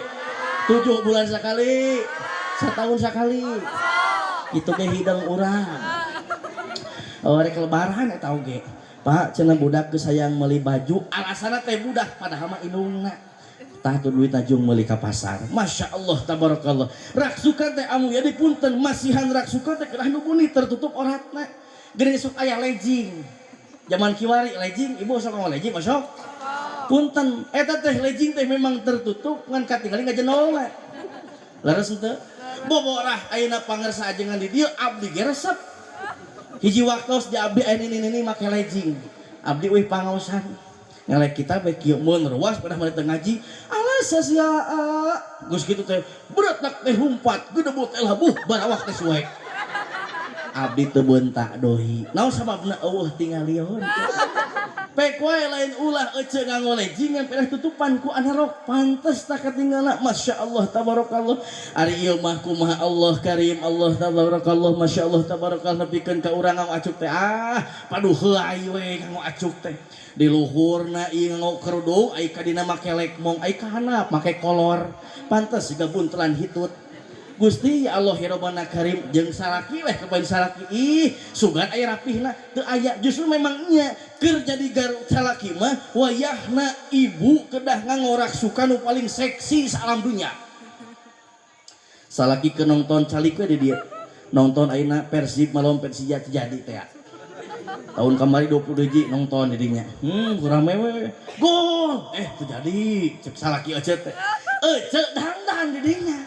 7 bulan sekali, setahun sekali. Itu ge hidang urang. Oh, rek lebaran eta oge. Pak, cenah budak geus hayang meuli baju, alasanna teh budak padahal mah indungna. Tah tuh duit ajung meuli ka pasar. Masya Allah tabarakallah. Raksukan teh amu ya dipunten masihan raksukan teh kedah nu buni tertutup oratna. Geuning sok aya legging. Zaman kiwari legging, ibu sok ngomong legging osok. Punten, eta teh legging teh memang tertutup ngan katingali ngajenolna. Leres henteu? Boborah ayeuna pangersa ajengan di dieu abdi ge resep. Hiji waktos di abdi aya nini-nini make legging. Abdi euy pangaosan. Ngelek kita bae kieu mun ruas pada mari teu ngaji. Alas sia geus kitu teh beretak teh humpat gedebut teh labuh barawak teh suek. Abdi teu beunta dohi. Naon sababna eueuh tingalieun. Pek wae lain ulah ece nganggo legging ngan pedah tutupan ku anarok pantes tak katinggalna. Masya Allah tabarakallah. Ari ieu mah kumaha Allah karim Allah tabarakallah Masya Allah tabarakallah nepikeun ka urang nganggo acuk teh ah paduh heulai we nganggo acuk teh. Di luhurna ieu nganggo kerudung ai ka dina make lekmong ai ka handap make kolor pantes siga buntelan hitut. Gusti ya Allah ya Rabbana Karim jeung salaki weh kebain salaki ih sugan aya rapihna teu aya justru memang nya keur jadi salaki mah wayahna ibu kedah nganggo raksukan nu paling seksi salam dunya. Salaki keur nonton calik we di dieu nonton ayeuna Persib malawan Persija jadi teh tahun kamari 20 hiji nonton didinya kurang we gol teu jadi cek salaki ece teh ece dangdan didinya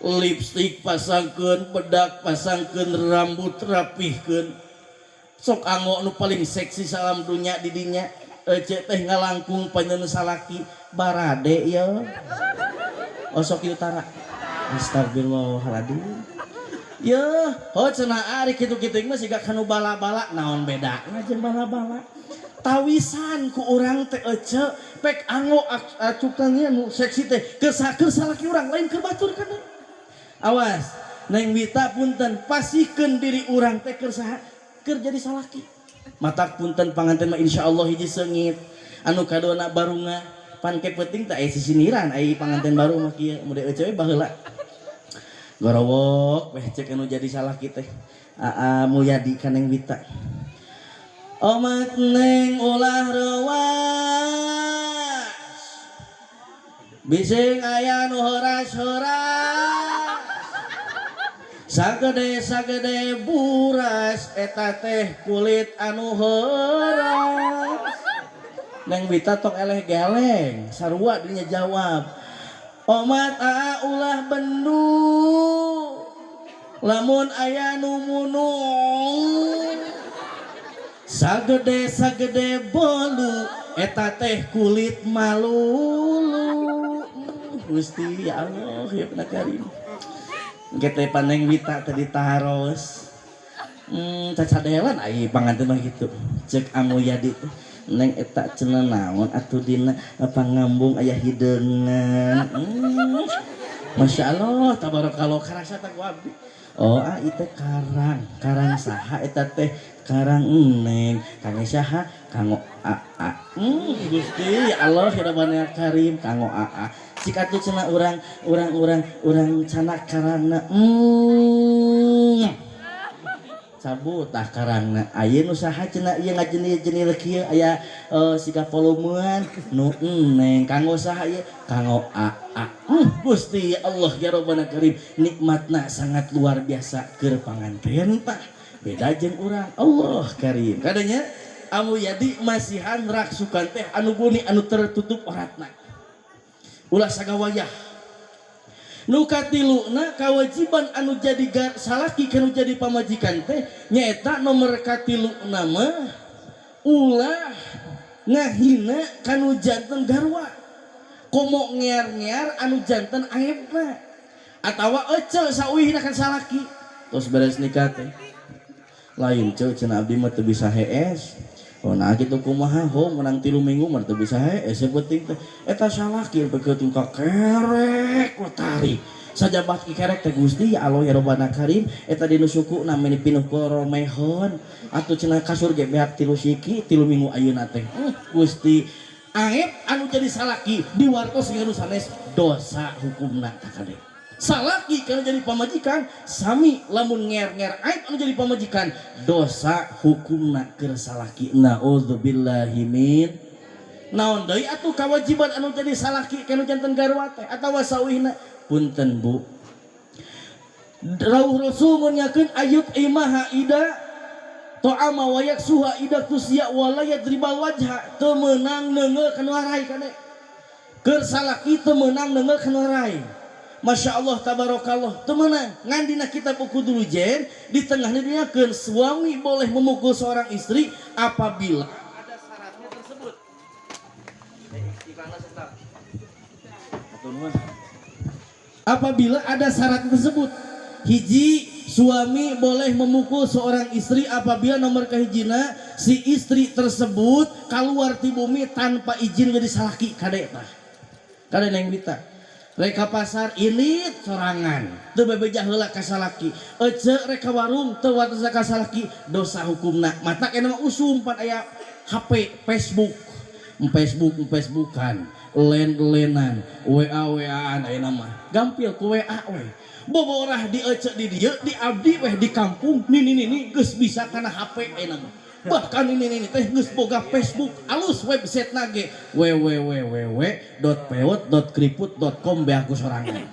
lipstik pasangkeun bedak pasangkeun rambut rapihkeun sok anggo nu paling seksi salam dunya didinya ece teh ngalangkung panjeun salaki barade ye osok ieu tara astagfirullahaladzim ye ho cenah ari kitu-kitu mah siga kanu bala-bala naon bedana jeung bala-bala tawisan ku urang teh ece pek anggo acukannya nu seksi teh keur salaki urang lain keur batur kana. Awas, Neng Wita punten pasihkeun diri urang teh keur saha? Keur jadi salaki. Matak punten panganten mah insyaallah hiji seungit. Anu kaduana barunga pan ke penting teh aya sisiniran ai panganten baru mah kieu mude ece we baheula. Gorowok weh cek anu jadi salaki teh. Aa Mulyadi ka Neng Wita. Omat neng ulah reuwas. Bising aya nu heuras-heuras. Sagede-sagede buras eta teh kulit anu heuras. Neng Wita tong eleh geleng, sarua dinya jawab. Omat aa ulah bendu. Lamun aya nu munung. Sagede-sagede bolu eta teh kulit malulu. Gusti ya Allah ya Karim. Gete paneng Wita tadi taros. Cacadelan ai panganten mah kitu. Cek Amuyadi teh neng eta cenah naon atuh dina pangambung aya hideungan. Masya Allah tabarakallah karasa teh ku abdi. Oh ah ieu teh karang, karang saha eta teh karang neng, kanggo saha? Kanggo aa. Gusti ya Allah ya Rabbana Karim kanggo aa. Cik atuh cenah urang urang urang urang canak karangna. Cabut tah karangna. Aya nu saha cenah ieu ngajenil-jenil kieu aya siga volumean nu neng kanggo saha ieu? Kanggo aa. Gusti ya Allah ya Rabbana Karim nikmatna sangat luar biasa keur panganten tah. Beda jeung urang Allah Karim. Kadanya amu yadi masihan raksukan teh anu guni anu tertutup oratna. Ulah sagawayah. Nu katiluna kawajiban anu jadi salaki kanu jadi pamajikan teh nyaeta nomor katiluna mah ulah ngahina kanu janten garwa. Komo ngear-ngear anu janten aibna atawa ece sauihna kan salaki. Terus beres nikah teh. Lain ceu cenah abdi mah teu bisa hees. Oh nah kitu kumaha ho menang 3 minggu mah teu bisa hees yang penting teh eta salaki beukeut ka kerek we tarik. Sajabat ki kerek teh Gusti ya Allah ya Rabbana Karim eta dinu suku na meni pinuh koromehon atuh cenah kasur ge beak 3 siki 3 minggu ayeuna teh. Gusti aib anu jadi salaki diwartos nu sanes dosa hukumna takade. Salaki kana jadi pamajikan sami lamun nger-nger aib anu jadi pamajikan dosa hukumna keur salaki. Naudzubillahi min. Naon deui atuh kawajiban anu jadi salaki kanu janten garwa teh atawa sawihna? Punten, Bu, Rawuh Rasul ngunyakeun ayut imaha ida to'ama wa yaksuha ida tusya wala yadribal wajha, teu meunang neungeul kana rai. Kade, keur salaki teu meunang neungeul kana rai. Masya Allah tabarakallah, teu meunang. Ngan dina kitab Uqudul Lujain di tengahnya dinyakeun suami boleh memukul seorang istri apabila ada syaratnya tersebut. Iklanna sebentar. Hatur nuhun. Apabila ada syarat tersebut, hiji, suami boleh memukul seorang istri apabila nomor kahijina si istri tersebut keluar ti bumi tanpa izin jadi salaki. Kade tah, kade Neng Wita, rek ka pasar ini sorangan teu bebeja heula ka salaki. Ece rek ka warung teu wates ka salaki, dosa hukumna. Matak mah usum pan aya HP, Facebook, Facebook, Facebookan, len-lenan, WA WA-an. Ayeuna mah gampil ku WA we. Boborah di ece di dieu, di abdi weh di kampung nini nini geus bisa kana HP ayeuna mah. Bahkan ini nini teh geus boga Facebook, alus website nage www.pewot.kriput.com be aku sorangan.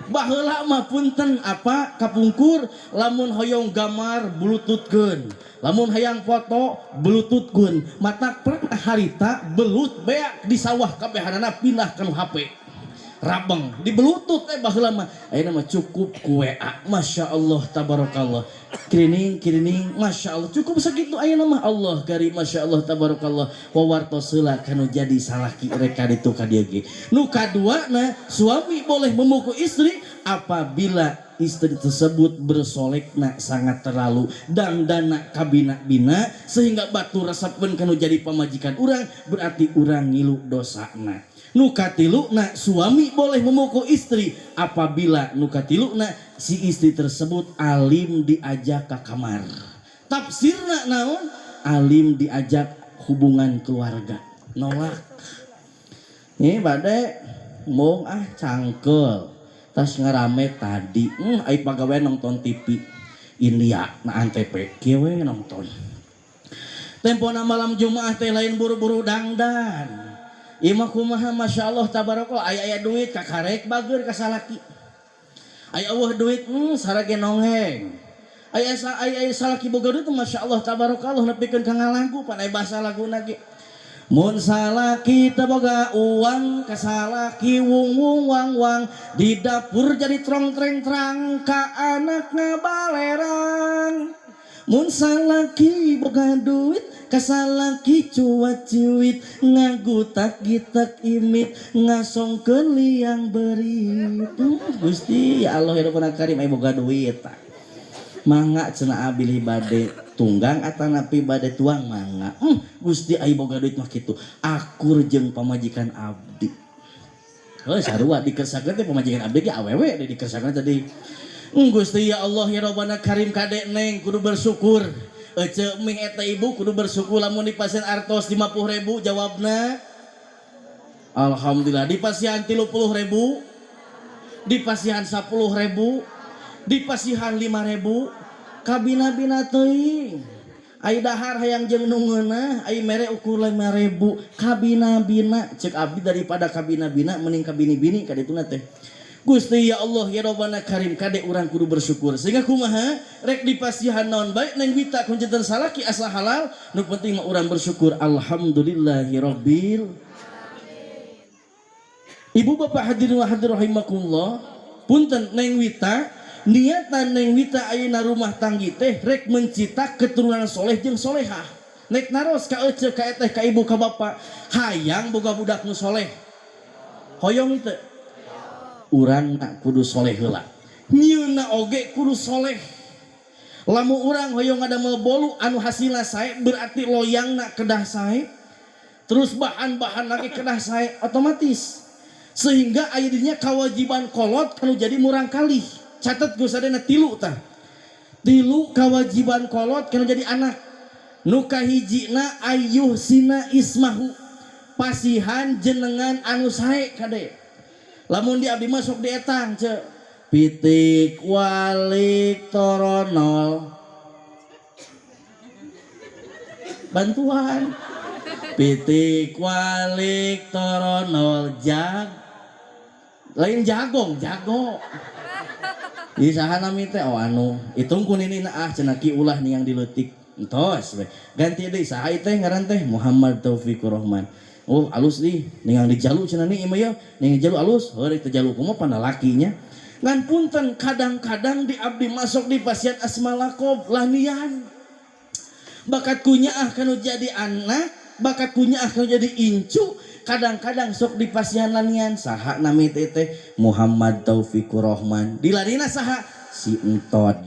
Baheula mah punten, apa kapungkur lamun hoyong gambar bluetoothkeun, lamun hayang foto bluetoothkeun. Matak pernah harita belut beak di sawah kabehanana pindah ke HP rabeng di bluetooth. Eh, baheula mah. Ayeuna mah cukup ku WA. Masya Allah tabarakallah, kirining kirining, Masya Allah, cukup segitu ayeuna mah. Allah gari, Masya Allah tabarakallah. Wawartos heula kanu jadi salaki rek ka ditu ka dieu ge. Nu kadua nah, suami boleh memukul istri apabila istri tersebut bersolekna sangat terlalu dangdana kabina-bina sehingga batur resepeun kanu jadi pamajikan urang, berarti urang ngilu dosana. Nu katiluna, suami boleh memukul istri apabila nu katiluna si istri tersebut alim diajak ke kamar. Tafsirna naon? Alim diajak hubungan keluarga nolak. Ini bade mung ah, cangkel tas ngarame tadi. Ai pagawean nonton TV India na Antv kieu we nonton. Tempona malam Jumat teh lain buru-buru dangdan. Ieu mah kumaha, Masya Allah tabarakallah, aya aya duit kakarek bager ka salaki, aya eueuh duit sarage nongheng. Aya aya aya salaki boga duit, Masya Allah tabarakallah, nepikeun ka ngalagu. Pan aya bahasa laguna ge, mun salaki teu boga uang ka salaki wung wung wang wang, di dapur jadi trong treng trang ka anak ngabalerang. Mun salaki boga duit ka salaki cuat ciwit, ngagutak gitak imit ngasongkeun liang berit. Gusti ya Allah ya Rabbana Karim, aya boga duit mangga cenah, bilih bade tunggang atanapi bade tuang mangga. Gusti, aya boga duit mah kitu akur jeung pamajikan abdi. Heuh, sarua dikersakeun teh pamajikan abdi ge awewe deh dikersakeun tadi. Gusti ya Allah ya Rabbana Karim, kade Neng kudu bersyukur. Ece mih eta ibu kudu bersyukur. Lamun dipasihan artos 50.000 jawabna alhamdulillah, dipasihan 30.000, dipasihan 10.000, dipasihan 5.000, kabina-bina teuing. Ai dahar hayang jeung nu ngeunah, ai mere ukur 5.000, kabina-bina. Cek abdi daripada kabina-bina mending kabini-bini kadituna teh. Gusti ya Allah ya Rabbana Karim, kade urang kudu bersyukur sehingga kumaha rek dipasihan naon baik Neng Wita kuncinten salaki asal halal, nu penting mah urang bersyukur alhamdulillahi rabbil. Ibu bapak hadirin wa hadirat rahimakumullah, punten Neng Wita, niatan Neng Wita ayeuna rumah tanggi teh rek mencita keturunan soleh jeung solehah. Nek naros ka ece, ka eteh, ka ibu, ka bapak, hayang boga budak nu soleh, hoyong teu? Urang nak kudu soleh heula, nyieunna oge kudu soleh. Lamun urang hoyong ngadamel bolu anu hasilna sae, berarti loyangna kedah sae, terus bahan-bahan lagi kedah sae, otomatis sehingga aya dirinya kewajiban kolot kanu jadi murang kali. Catat geus sadayana tilu tah, tilu kewajiban kolot kanu jadi anak. Nu kahijina, ayuh sina ismahu, pasihan jenengan anu sae. Kade, lamun di abdi masuk di etang ce pitik walik toronol bantuan. Pitik walik toronol jag, lain jagong, jago. Ieu saha nami teh? Oh, anu hitung ku nini. Ah, cenah, ki ulah nih yang dileutik. Entos we, ganti deui. Saha ieu teh ngaran teh? Muhammad Taufikur Rahman. Oh, alus di ningang di jalu cenah nih ieu mah, ningang jalu alus. Heueuh teh jalu kumaha pana lakinya. Ngan punten, kadang-kadang di abdi masuk di pasien asma lakob lanian, bakat kunyaah kanu jadi anak, bakat kunyaah kanu jadi incu. Kadang-kadang sok di pasihan lanian. Saha nami teh teh? Muhammad Taufikur Rahman. Dilanina saha? Si Entod.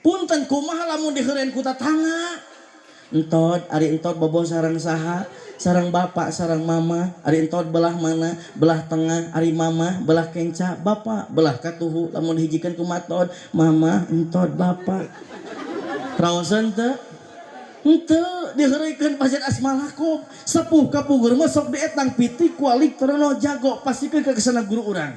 Punten, kumaha lamun diheureun ku tatangga? Entod, ari Entod bobo sareng saha? Sareng bapak, sareng mama. Ari Entod belah mana? Belah tengah. Ari mama belah kenca, bapak belah katuhu. Lamun dihijikeun ku maton, mama Entod, bapak raoseun teu? Henteu. Diheureuykeun pasien asma lakob. Sepuh kapungkur mah sok dietang pitik walik torono jago, pastikeun ka kesana guru urang.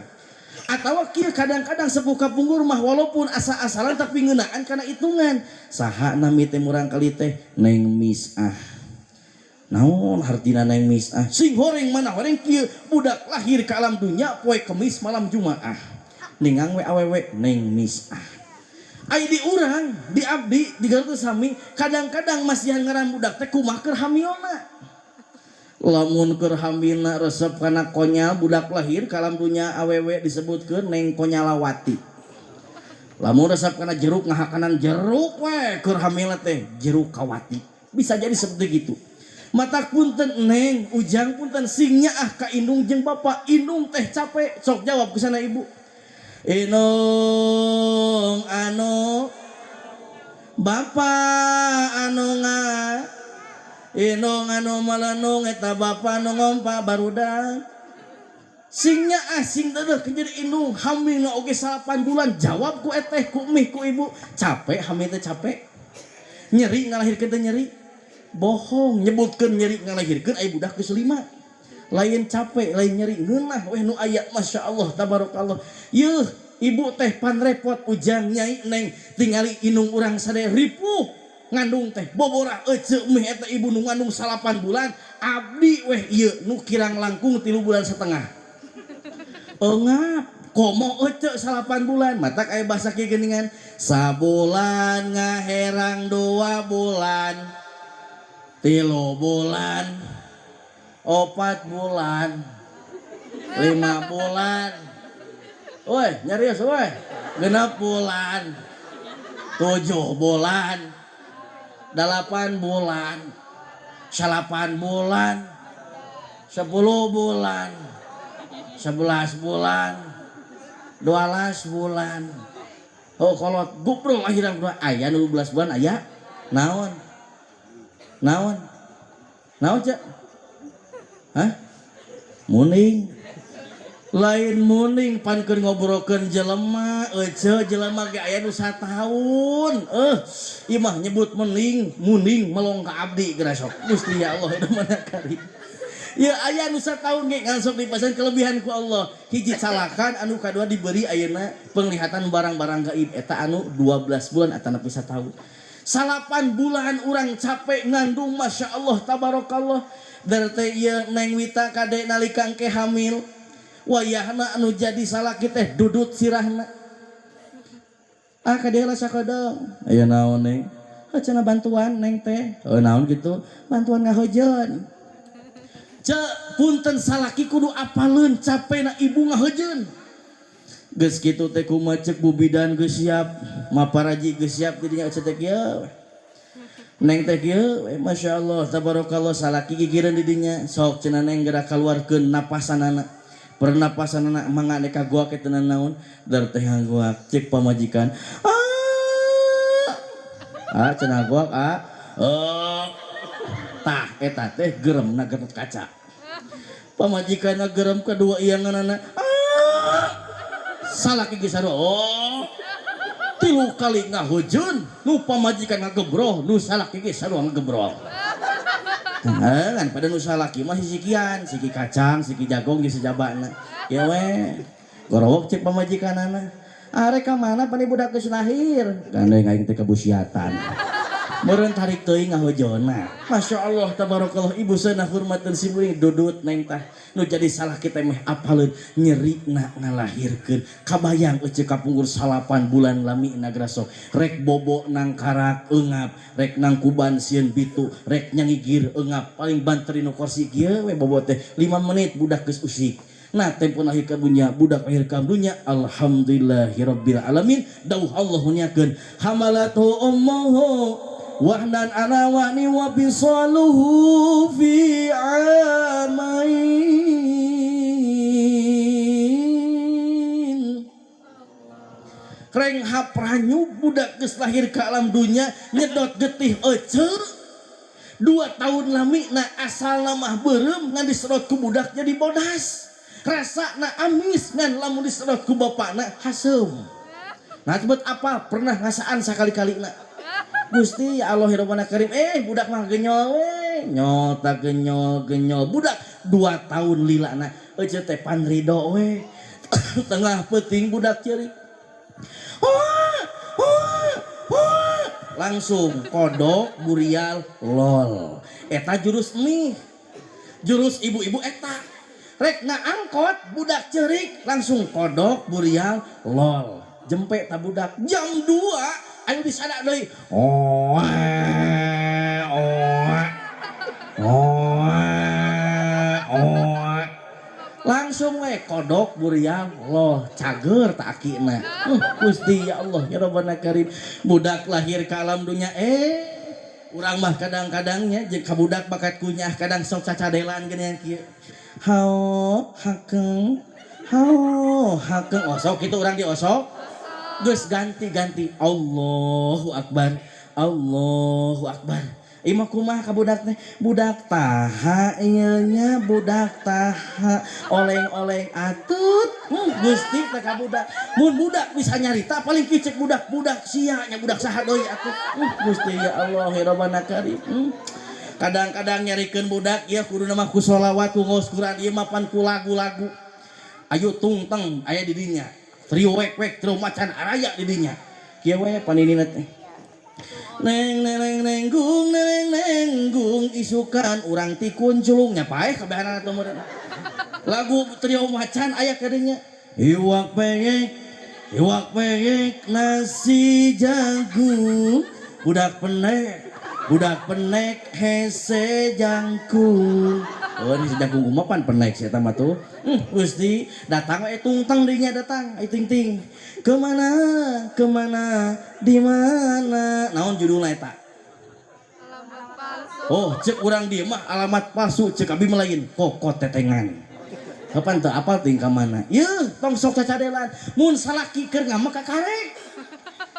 Atawa kieu, kadang-kadang sepuh kapungkur mah walaupun asa-asalan tapi ngeunaan kana hitungan. Saha nami teh murang kali teh? Neng Misah. Naon hartina Neng Misah? Sing horeng mana horeng kieu, budak lahir ke alam dunia poe Kemis malam Jumaah. Ningang we awewe Neng Misah. Ai di urang, di abdi, di Garut sami, kadang-kadang masihan ngaran budak teh kumaha keur hamilna. Lamun keur hamilna resep kana konyal, budak lahir ka alam dunya awewe disebutkeun Neng Konyalawati. Lamun resep kana jeruk, ngahakanan jeruk we keur hamilna teh jeruk kawati. Bisa jadi seperti gitu. Mata punten, Neng, Ujang, punten, sing nyaah ka indung jeung bapak, indung teh capek. Sok jawab ke sana, Ibu. Indung anu bapak anu nga indung anu melenung eta bapak anu ngompa barudak. Sing nyaah, sing dedeh jadi indung hamil oge 8 bulan. Jawab ku eteh, ku mih, ku ibu, capek hamil teh? Capek? Nyeri ngalahirkeun teh? Nyeri? Bohong nyebutkeun nyeri ngalahirkeun. Ai budak geus 5, lain capek, lain nyeri, ngeunah weh nu aya. Masya Allah, tabarakallah. Yeuh, ibu teh pan repot. Ujang, Nyai, Neng, tingali indung urang sadaya ripuh ngandung teh, bobora ece mih eta ibu nu ngandung 8 bulan. Abdi weh ieu nu kirang langkung 3 bulan setengah engap, komo ece 8 bulan. Matak aya bahasa kieu geuningan, sabulan ngaherang, 2 bulan, 3 bulan, 4 bulan, 5 bulan, woi nyarios woi, 6 bulan, 7 bulan, 8 bulan, 9 bulan, 10 bulan, 11 bulan, 12 bulan. Oh, kolot gubrul akhirnya berdua. Aya nu 12 bulan aya. Naon? Naon? Naon, Cak? Hah? Muning. Lain muning, pan keur ngobrolkeun jelema. Ece, jelema ge aya nu sataun. Eh, imah nyebut muning, muning melong ka abdi geura sok. Gusti ya Allah, itu mana kali. Ya aya nu sataun ge ngan sok dipasan kelebihan ku Allah. Hiji calakan, anu kadua diberi ayeuna penglihatan barang-barang gaib, eta anu 12 bulan atanapi sataun. 9 bulan urang capek ngandung. Masya Allah, tabarakallah. Dari teh ieu Neng Wita, kade nalika engke hamil, wayahna anu jadi salaki teh dudut sirahna. Ah, kade lah sakodong. Aya naon, Neng? Oh, cenah bantuan Neng teh. Oh, naon gitu? Bantuan ngahojeun. Cek, punten, salaki kudu apaleun capekna ibu ngahojeun. Geus kitu teh kumaha cek bu bidan geus siap, maparaji geus siap jadinya ece teh kieu. Neng teh kieu, Masya Allah, tabarakallah, salaki gigireun di dinya. Sok cenah Neng geura kaluarkeun napasanana. Pernapasanana mangga ka goak eta naon? Dar teh goak, cek pamajikan. Ah, ah cenah goak ah. Oh. Tah eta teh geremna Gatot Kaca. Pamajikanna gerem kedua ianganana. Ah. Salaki geus sarua. Oh. Tilu kali ngahujeun, nu pamajikan ngagebroh, nu salaki ge sarua ngagebrol. Nah, kan pada nu salaki mah sisikian, siki kacang, siki jagung ge sejabana. Ya we. Gorowok cek pamajikanana. Arek ka mana pan budak geus lahir? Gandeng aing teh kabusiatan. Meureun tarik teuing ngahojona. Masya Allah tabarakallah, ibu sana hormateun si kuring dudut neng tah. Nu jadi salah kita meh apaleun nyerina ngalahirkeun. Kabayang ece kapungkur 9 bulan lami nagrasok. Rek bobo nang karak eungap, rek nang kuban sieun bitu, rek nyangigir eungap, paling banter nu kursi kieu we bobo teh 5 menit budak geus usik. Nah tempo lahir ke dunia, budak lahir ke dunia, alhamdulillahirabbil alamin. Dauh Allah hunyakeun hamalatu ummuhu wahnan ala wahni wa bisaluhu fi amain. Reng hapranyu budak geus lahir ke alam dunia nyedot getih ece 2 tahun lami na asal mah beureum ngan disedot ku budak jadi bodas. Rasa na amis ngan lamun disedot ku bapakna haseum. Nah cepet apa pernah ngasaan sakali-kali na. Gusti ya Allah ya Rabbana Karim, budak mah genyol we, nyota genyol genyol budak 2 tahun lila na ece teh pan ridho we. Tengah peuting budak ceurik. Wah, wah, wah. Langsung kodok burial lol. Eta jurus nih. Jurus ibu-ibu eta. Rek na angkot budak cerik langsung kodok burial lol. Jempe ta budak jam 2 ayo disadak deui. Oh, oh, oh, oh. Langsung we kodok burial lol cager ta akina. Gusti ya Allah ya Rabbana Karim. Budak lahir ke alam dunia urang mah kadang-kadangnya jeung ka budak bakat kunyah kadang sok cacadelan geuning kieu. Hao hakeng hao hakeng osok kitu urang di osok geus ganti-ganti Allahu akbar Allahu akbar. Imah kumaha ka budak teh budak taha ieu nya budak taha oleng-oleng atut. Gusti teh ka budak mun budak bisa nyarita paling kicek budak budak sia nya budak saha deui atuh. Gusti ya Allah ya Rabbana Karim. Kadang-kadang nyarikeun budak ieu kudu mah ku sholawat ku ngaos Quran ieu mah pan ku lagu-lagu. Ayo tungteng aya di dinya. Trio wek-wek trio macan araya di dinya. Kieu we paninina teh. Neng neng neng gung neng neng gung isukan urang tikun culung nya paeh kabehanana teh meureun. Lagu trio macan aya ka dinya. Iwak peyek nasi jagung budak penek hese jangkung. Oh ini jangkung kumaha pan penek si eta mah tuh. Gusti datang we tungteng dinya datang ai ting-ting. Kemana kemana di mana naon judulna eta? Alamat palsu. Oh cek urang dieu mah alamat palsu cek abi mah lain kokot tetengan. Kapan teu apal ting ka mana? Yeuh tong sok cacadelan mun salaki keur ngamuk ka karek.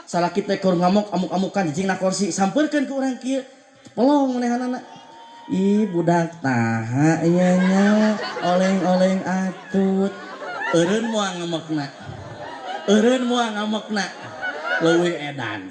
Salaki teh keur ngamuk amuk-amukan cicing na kursi sampeurkeun ke urang kieu. Pelong manehanana. Ih budak taha ieu nya oleng-oleng atut. Eureun moal ngamukna. Eureun moal ngamukna. Leuwih edan.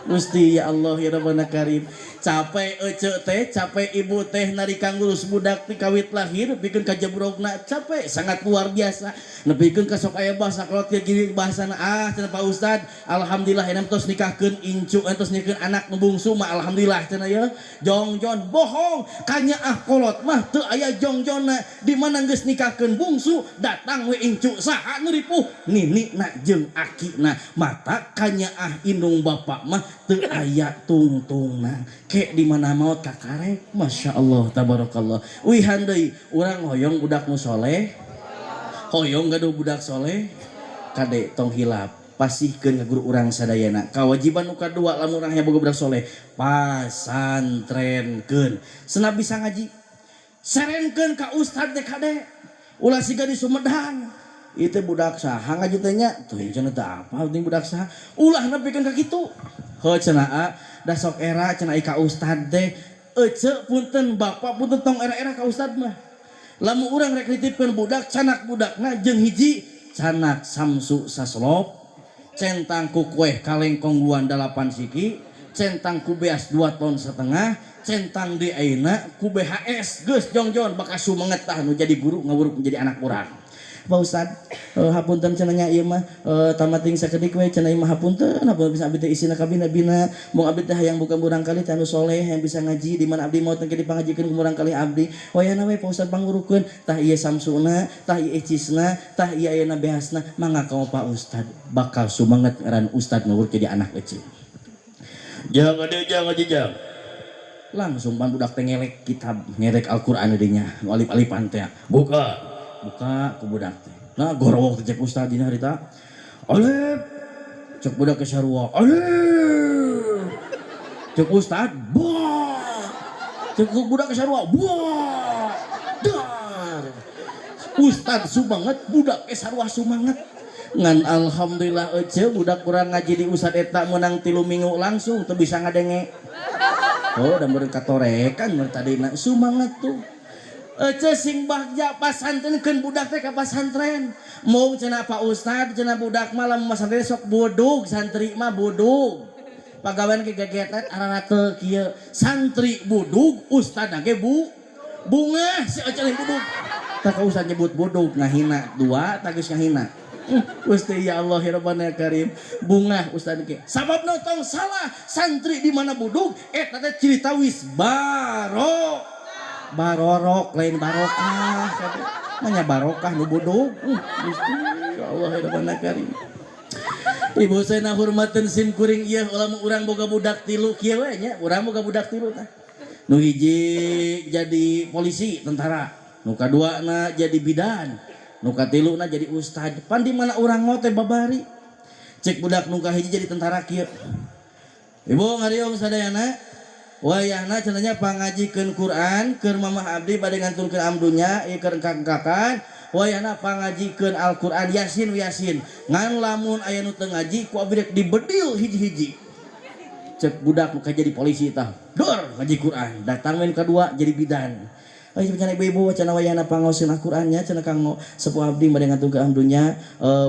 Gusti ya Allah ya Rabbana Karim. Capek ece teh, capek ibu teh nari ngurus budak ti kawit lahir pikeun kajebrogna capek sangat luar biasa. Nepikeun ka sok aya bahasa kolot kieu gini bahasana ah cenah Pak Ustad, alhamdulillah enam tos nikahkeun incu entos nikahkeun anak nu bungsu mah alhamdulillah cenah ye. Jongjon bohong kanyaah kolot mah teu aya jongjonna di mana geus nikahkeun bungsu datang we incu saha nu ripuh ninina jeung akina mata kanyaah indung bapak mah teu aya tungtungna. Kek di mana maot kakarek Masya Allah tabarakallah. Wihan deui urang hoyong budak nu soleh hoyong gaduh budak soleh kade tong hilap pasihkeun ka guru urang sadayana. Kawajiban nu kadua lamun urang hayang boga budak soleh pasantrenkeun cenah bisa ngaji serenkeun ka ustad teh kade ulah siga di Sumedang ieu teh budak saha ngaji teh nya tuh cenah teh apa penting budak saha ulah nepikeun ka kitu heuh cenah a da sok era cenah ka ustad teh ece punten bapak punten tong era-era ka ustad mah lamun urang rek nitipkeun budak canak budakna jeung hiji canak samsu saslop centang ku kueh kaleng kongguan 8 siki centang ku beas 2,5 ton centang di ayeuna ku BHS geus jongjon bakal sumenget tah nu jadi guru ngawuruk menjadi anak urang. Pak Ustad, hapunten cenah nya ieu mah, tamating sakedik we cenah ieu mah, hapunten hapunten bisa abdi teh isina kabina-bina, mung abdi teh hayang buka murang kali teh anu soleh yang bisa ngaji di mana abdi mau teh dipangajikeun ku murang kali abdi. Wayahna we Pak Ustad pangurukeun tah ieu samsuna, tah ieu ecisna, tah ieu ayeuna behasna, mangga ka Pak Ustad. Bakal sumanget ngaran Ustad ngawur jadi anak eceu. Jangan deh, jangan jangan. Langsung pan budak teh ngelek kitab, ngelek Al-Qur'an dinya, nu alif-alifan teh. Buka, buka ku budak teh. Nah, gorowok teh cek ustad dina harita. Alif. Cek budak ke sarua. Alif. Cek ustad, ba. Cek budak ke sarua, ba. Dar. Ustad sumanget, budak ke sarua sumanget. Ngan alhamdulillah ece budak kurang ngaji di ustad eta menang 3 minggu langsung teu bisa ngadenge. Oh, dan meureun katorekan meureun tadina sumanget tuh. Ece sing bagja pasantrenkeun budak teh ka pasantren. Mung cenah Pak Ustad, cenah budak mah lamun masantren sok budug, santri mah budug. Pagawean ge gegetet ararate kieu. Santri budug, ustad ge bu bungah si ece lain budug. Tah ka ustad nyebut budug ngahina dua, tah geus ngahina. Gusti ya Allah ya Rabbana ya Karim, bungah ustad ge. Sababna tong salah, santri di mana budug eta teh cerita wis baro. Barorok lain barokah, manya barokah nu budug. Gusti ya Allah ya Rabbana Karim. Ibu saya hormateun sim kuring ieu lamun urang boga budak tilu kieu we nya, urang boga budak tilu tah. Nu hiji jadi polisi tentara, nu kaduana jadi bidan, nu katiluna jadi ustad. Pan di mana urang ngote babari. Cek budak nu kahiji jadi tentara kieu. Ibu ngariung sadayana. Wayahna cenah pangajikeun Quran keur mamah abdi bade ngantunkeun amdunya ieu keur engkak-engkakan. Wayahna pangajikeun Al-Qur'an Yasin Yasin. Ngan lamun aya nu teu ngaji ku abdi rek dibedil hiji-hiji. Cek budak nu jadi polisi tah. Dor ngaji Quran. Datang we nu kadua jadi bidan. Ay cenah ibu-ibu cenah wayahna pangaoseun Al-Qur'annya cenah kanggo sepuh abdi bade ngantunkeun amdunya,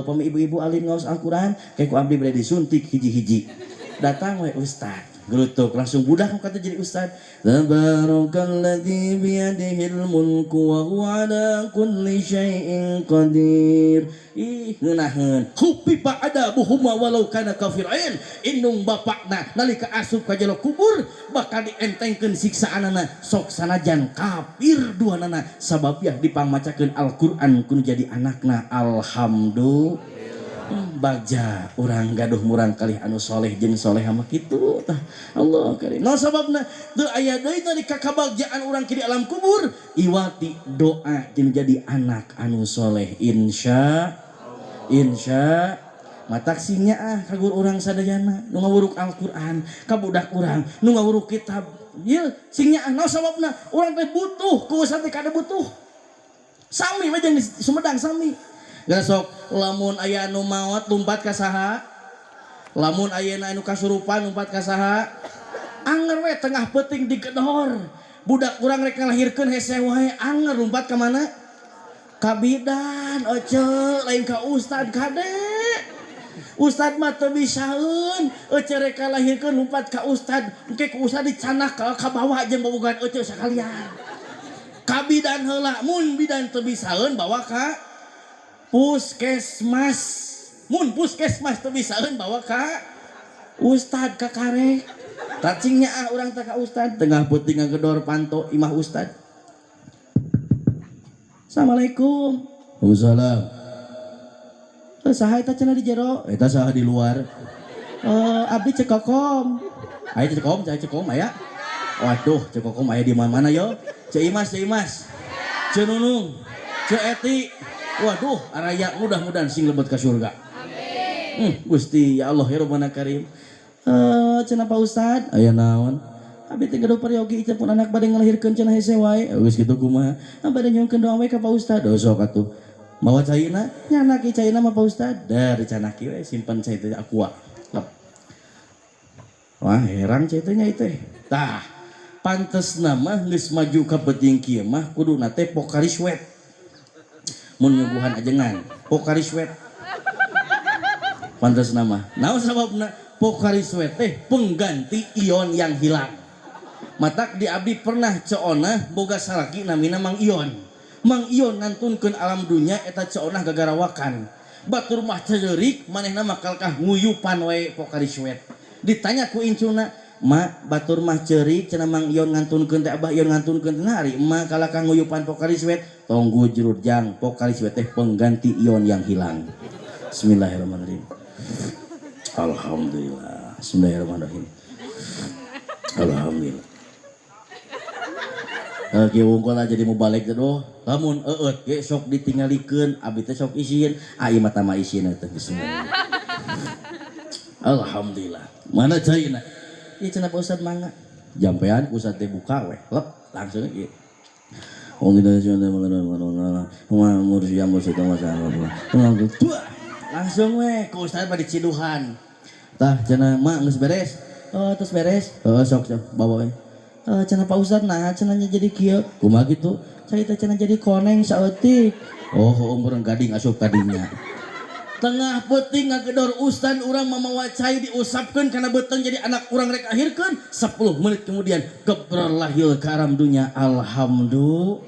pami ibu-ibu alim ngaos Al-Qur'an kayak ku abdi bade disuntik hiji-hiji. Datang we ustad. Gelutuk langsung budak kata jadi ustad. Tabarakalladzi biyadihil mulku wa huwa ala kulli syai'in qadir. Ih ngeunaheun. Khufifa adabuhuma walau kana kafirin. Indung bapakna nalika asup ka jero kubur bakal dientengkeun siksaanana sok sanajan kafir duanana sabab yah dipangmacakeun Al-Qur'an kudu jadi anakna. Alhamdulillah. Bagja urang gaduh murang kalih anu soleh jeung soleh mah kitu tah. Allah karim. Nah sababna teu aya deui nalika kabagjaan urang di alam kubur iwati doa jeung jadi anak anu soleh insya insya matak singnya ah kagur urang sadayana nu ngawuruk Al-Qur'an ka budak urang nu ngawuruk kitab ieu singnya ah. Nah sababna urang teh butuh ku ustad teh kada butuh sami we jeung di Sumedang sami. Geus sok lamun aya anu maot lumpat ka saha? Lamun ayeuna anu kasurupan lumpat ka saha? Anger we tengah peuting digedor. Budak urang rek ngalahirkeun hese wae anger lumpat ka mana? Ka bidan ece lain ka ustad kade. Ustad mah teu bisaeun, ece rek ngalahirkeun lumpat ka ustad, engke ku ustad dicanak ka bawah jeung bobogohan ece sakalian. Ka bidan heula, mun bidan teu bisaeun bawa ka puskesmas. Mun puskesmas teu bisaeun bawa ka ustad ka karek. Tacingnya ah urang teh ka ustad tengah peuting ngagedor panto imah ustad. Assalamualaikum. Waalaikumsalam. Saha eta cenah di jero? Eta saha di luar? Abdi Ceu Kokom. Aya Ceu Kokom, Ceu Kokom aya. Waduh, Ceu Kokom aya di mana-mana yo. Ceu Imas, Ceu Imas. Ceu Nunung. Ceu Eti. Waduh, araya mudah-mudahan sing lebet ka surga. Amin. Gusti ya Allah ya Rabbana Karim. Cenah Pak Ustad, aya naon? Abi teh gaduh peryogi ieu pun anak bade ngalahirkeun cenah hese wae. Geus kitu kumaha? Bade nyungkeun doa we ka Pak Ustad. Oh, sok atuh. Mawa caina, nyanaki caina mah Pak Ustad. Dari canaki we simpen cai teh aqua. Lep. Wah, herang cai teh nya ieu teh. Tah, pantesna mah geus maju ka peuting kieu mah kuduna teh Pocari Sweat. Mun nyuguhan ajengan, Pocari Sweat. Pantes nama. Naon sababna Pocari Sweat teh pengganti ion yang hilang. Matak di abdi pernah ceonah boga salaki namina Mang Ion. Mang Ion ngantunkeun alam dunya eta Ceu Onah gagarawakan. Batur mah ceurik manehna mah kalkah nguyupan wae Pocari Sweat. Ditanya ku incuna, "Ma, batur mah ceurik cenah Mang Ion ngantunkeun teh Abah Ion ngantunkeun teh ari emak kalakah nguyupan Pocari Sweat." Tong gujrur jang, Pocari Sweat teh pengganti Ion yang hilang. Bismillahirrahmanirrahim. Alhamdulillah. Bismillahirrahmanirrahim. Alhamdulillah. Kieu wungkul jadi mau balik teh doh. Lamun eueut ge sok ditinggalikeun, abi teh sok isin, ai mah tama isin teh bismillah. Alhamdulillah. Mana caina? Ieu cenah Pak Ustad mangga. Jampean ku Ustad teh buka weh, lep langsung ieu. Langsung weh ku Ustad mah diciduhan. Tah cenah mak geus beres. Oh, terus beres. Oh, sok sok bawa we. Cenah Pak Ustad nah cenah jadi kieu. Kumaha kitu? Cai teh cenah jadi koneng saeutik. Oh, umur gading asup kadinya. Tengah peuting ngagedor ustad urang mamawa cai diusapkeun kana beuteung jadi anak urang rek akhirkeun. 10 menit kemudian gebror lahir ke alam dunya. Alhamdulillah.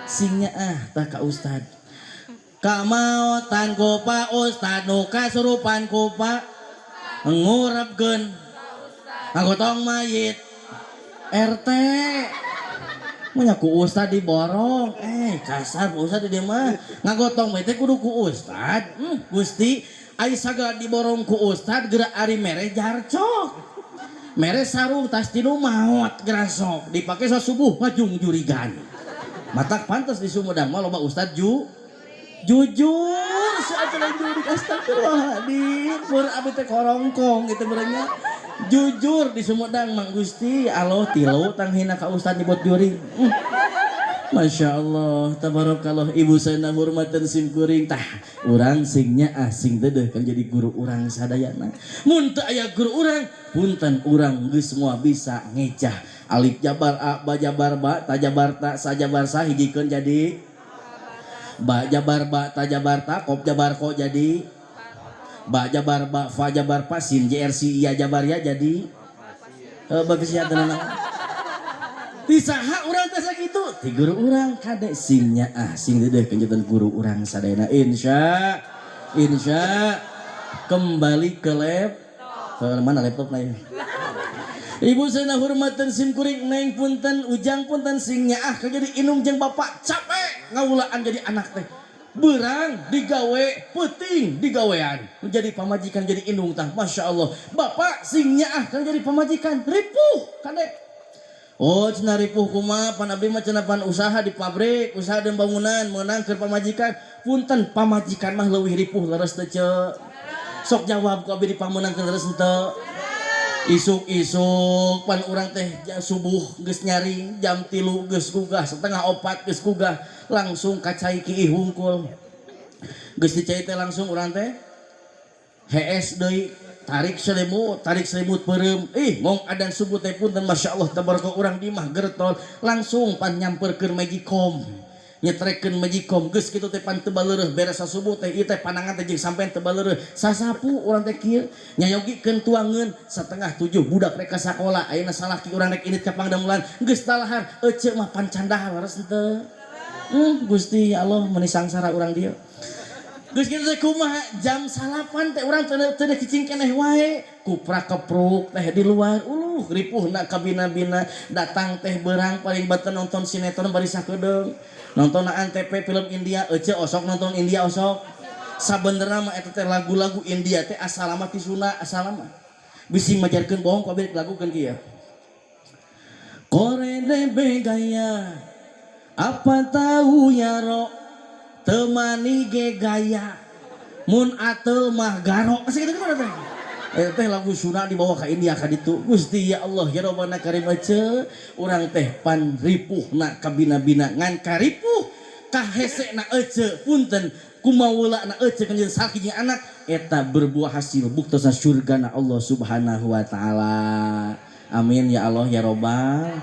Singnya ah tah ka ustad. Kamaotan ku Pak Ustad nu kasurupan ku Pak ngurapkeun ngagotong mayit RT manya ku ustad diborong, kasar ku ustad di dieu mah ngagotong mayit teh kudu ku ustad. Gusti ai sagala diborong ku ustad geura ari mere jarcok mere sarung tas tinu maot gerasok dipake sasubuh ngajung jurigan matak pantas di Sumedang mah loba ustad jujur saat jurig astagfirullahaladzim pur abi teh korongkong gitu merenya jujur di Sumedang Mang Gusti Allah tilu tanghina ka ustad nyebut jurig. Masya Allah tabarakallah ibu sana hormatan sim kuring tah urang singnya asing dedeh kan jadi guru urang sadayana mun teu aya guru urang punten urang geus semua bisa ngecah alif jabar a ba jabar ba ta jabar ta sa jabar sa hijikeun jadi ba jabar ba ta jabar ta kop jabar ko jadi ba jabar ba fa jabar pa sin JRC iya jabar ya jadi bagus ya tenan tisaha urang teh sakitu ti guru urang kade singnya ah sing deudeuh kenjutan guru urang sadayana insya insya kembali ke laptop mana laptop na ya. Ibu sana hormatan sim kuring neng punten ujang punten singnya ah jadi inung jeung bapak capek ngawulaan jadi anak teh berang digawe peuting digawean menjadi pamajikan jadi indung tah Masya Allah bapak singnya ah kan jadi pamajikan ripuh kade oh cenah ripuh kumaha pan abdi mah cenah pan usaha di pabrik usaha dan bangunan meunang keur pamajikan punten pamajikan mah leuwih ripuh leres teu ceu sok jawab ku abdi dipamenangkeun leres henteu isuk-isuk pan urang teh subuh geus nyaring jam 3 geus gugah 3:30 geus gugah langsung ka cai kiih hungkul geus dicai teh langsung urang teh hees deui tarik selimut peureum ih ngong adan subuh teh punten Masya Allah tabaraka urang di mah gertol langsung pan nyamperkeun magicom nyetrekeun magicom geus kitu teh pan teu baleureuh beres sasubuh teh ieu teh panangan teh jeung sampean teu baleureuh sasapu urang teh kieu nyayogikeun tuangeun 6:30 budak rek ka sakola ayeuna salaki urang rek indit ka pangdamelan geus talahar eceu mah pan candahar leres henteu Gusti ya Allah meuni sangsara urang dieu geus kitu teh kumaha jam 9 teh urang teu cicing keneh wae kuprak kepruk teh di luar uluh ripuhna kabina-bina datang teh berang paling beten nonton sinetron bari sakedeung nonton ANTP film India ece osok nonton India osok sabenerna mah eta teh lagu-lagu India teh asalama ti Sunda asalama bisi majarkeun bohong ku abdi lagukeun kieu kore debe gaya apa tahu ya ro temani ge gaya mun atel mah garo sakitu kumaha teh teh lagu Sunda dibawa ka India ka ditu Gusti ya Allah ya Rabbana karim ece urang teh pan ripuhna kabina-bina ngan karipuh kahesena ece punten kumaweulana ece kanjeun salaki jeung anak eta berbuah hasil buktosna surgana Allah Subhanahu wa taala amin ya Allah ya Rabbal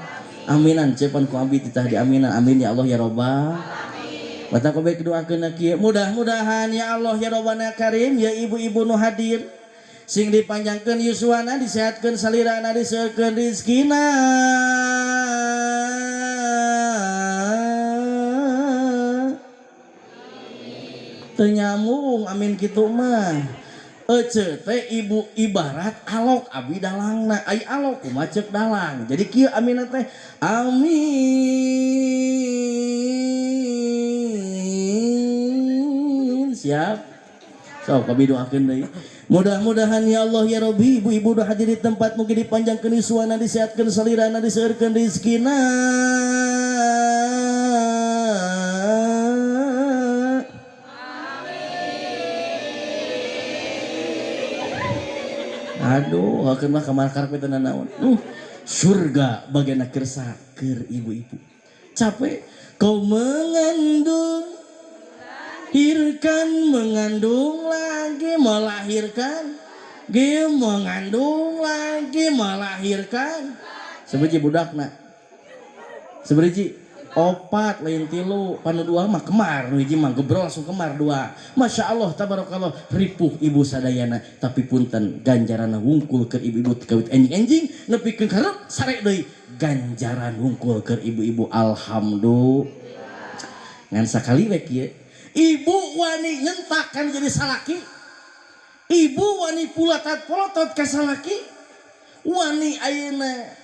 aminan cepan ku abdi titah diaminan amin ya Allah ya Rabbal Mata ku baik doakeun kieu mudah-mudahan ya Allah ya Rabbana karim ya ibu-ibu nu hadir sing dipanjangkeun yuswana disehatkeun salirana diseukeun rizkina Teu nyambung amin kitu mah. Ece teh ibu ibarat alok abi dalangna, ai alok kumaha ceuk dalang. Jadi kieu aminna teh amin. Siap? Sok abi doakeun deui. Mudah-mudahan ya Allah ya Rabbi ibu-ibu udah hadir di tempat mungkin dipanjangkeun yuswana, disehatkeun salirana, diseueurkeun rezekina. Aduh, hakeun mah kamar karep teh nanaon. Surga bagian kersa keur ibu-ibu. Capek kau mengandung, lahirkan, mengandung lagi, melahirkan, ge mengandung lagi, melahirkan. Sebiji budakna. Sebiji opat lain tilu, panu dua mah kemar, nu hiji mah gebrol langsung kemar dua. Masya Allah tabarakallah, ripuh ibu sadayana, tapi punten ganjaranna wungkul keur ibu-ibu kawit enjing-enjing nepikeun karep sare deui ganjaran wungkul keur ibu-ibu alhamdulillah. Ngan sakali we kieu, ibu wani nyentakan jadi salaki, ibu wani pulatat polotot ka salaki, wani ayeuna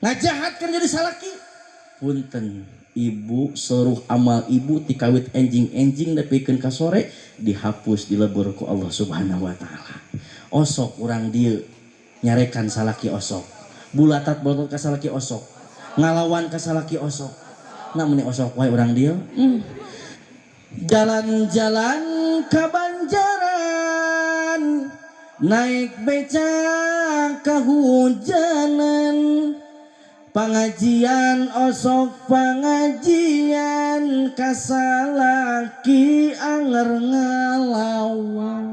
ngajahatkan jadi salaki. Punten ibu, seluruh amal ibu tikawit enjing-enjing nepikeun ka sore dihapus dilebur ku Allah Subhanahu wa taala. Osok urang dieu nyarekan salaki osok, bulatat bolotot ka salaki osok, ngalawan ka salaki osok. Nah meni osok wae urang dieu. Jalan-jalan ka Banjaran, naik becak kahujanan, pengajian osok pengajian kasalaki anger ngalawan.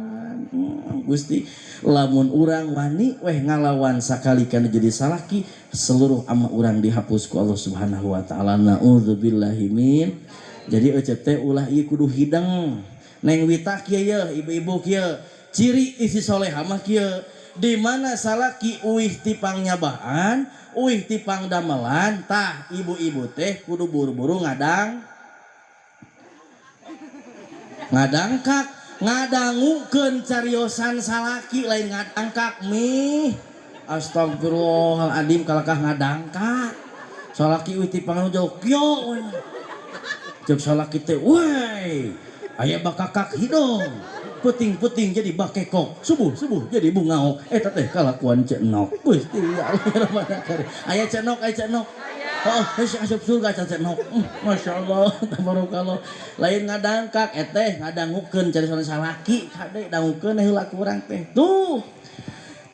Gusti, lamun urang wani weh ngalawan sakali kana jadi salaki, seluruh amal urang dihapus ku Allah Subhanahu wa taala. Naudzubillahi min. Jadi ece teh ulah ieu kudu hidang. Neng Wita kieu yeuh, ibu-ibu kieu. Ciri isi soleha mah kieu. Di mana salaki uih tipang nyabaan, uih tipang damelan, tah ibu-ibu teh kudu buru-buru ngadang. Ngadangkak, ngadangukeun cariosan salaki lain ngadangkak mih. Astagfirullahaladzim kalakah ngadangkak. Salaki uih tipang nu jauh kieu. Cek salaki teh, woi, aya bakakak hidung. Puting-puting jadi bakekok, subuh-subuh jadi bungaok. Eta teh kalakuan cenok. Gusti ya Allah Rabbana karim. Aya cenok, aya cenok. Oh, geus asup surga cenok. Masya Allah, tabarakallah. Lain ngadangkak eteh ngadangukeun cari salaki, kade dangukeun heula ku urang teh. Tuh.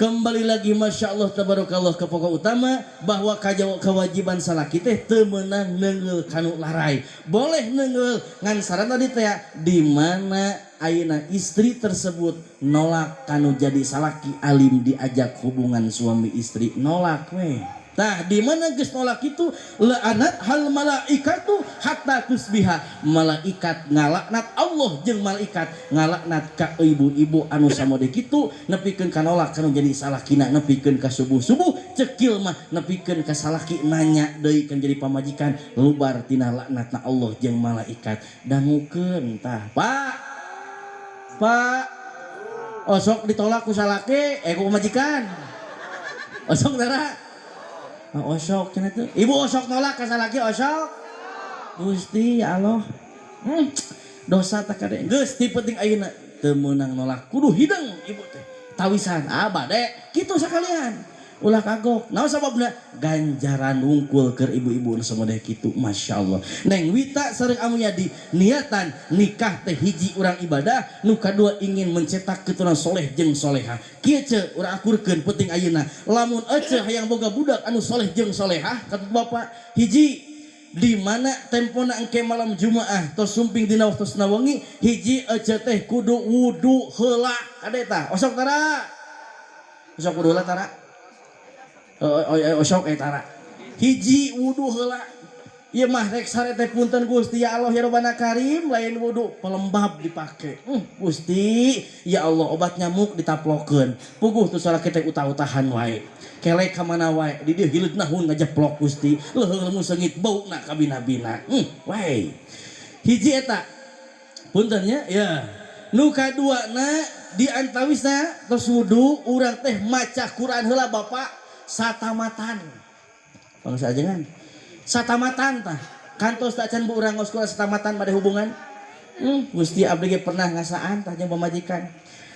Kembali lagi Masya Allah tabarakallah ke pokok utama bahwa kewajiban salaki teh teu meunang neungeul kanu larai. Boleh neungeul ngan saran tadi teh di mana ayeuna istri tersebut nolak kanu jadi salaki alim diajak hubungan suami istri nolak weh. Tah di mana geus nolak itu la'anat hal malaikatu hatta tusbiha, malaikat ngalaknat Allah jeung malaikat ngalaknat ka ibu-ibu anu samode kitu nepikeun ka nolak kanu jadi salakina nepikeun ka subuh-subuh cekil mah nepikeun ka salaki nanya deui kan jadi pamajikan lubar tina laknatna Allah jeung malaikat. Dangukeun tah Pak, Pak osok ditolak ku salaki ku pamajikan osok tara. Ah, osok cenah teh. Ibu osok nolak ka salaki osok. Gusti ya Allah. Dosa tak kade. Geus ti penting ayeuna teu meunang nolak kudu hideung ibu teh. Tawisan ah bade kitu sakalian. Ulah kagok. Naon sababna? Ganjaran wungkul keur ibu-ibu nu samodeh kitu. Masya Allah. Neng Wita sareng Amuyadi niatan nikah teh hiji urang ibadah, nu kadua ingin mencetak keturunan soleh jeung solehah. Kieu ce urang akurkeun penting ayeuna. Lamun ece hayang boga budak anu soleh jeung solehah katut bapak hiji di mana tempona engke malam Jumaah tos sumping dina waktosna wengi hiji ece teh kudu wudu heula kade tah osok tara osok wudu heula tara. Osok tara hiji wudu heula ieu mah rek sare teh punten Gusti ya Allah ya Rabbana Karim lain wudu pelembab dipake. Gusti ya Allah obat nyamuk ditaplokeun puguh tu salaki teh utah-utahan wae kelek ka mana wae di dieu hileud nahun ngajeplok Gusti leuheung lamun seungit bauna kabina-bina. Wae hiji eta Punten nya ya. Nu kaduana di antawisna tos wudu urang teh maca Quran heula Bapak satamatan. Bangsa ajengan. Satamatan tah. Kantos tak can bu urang ngaos Quran satamatan pada hubungan. Gusti abdi ge pernah ngasaan tah jeung pamajikan.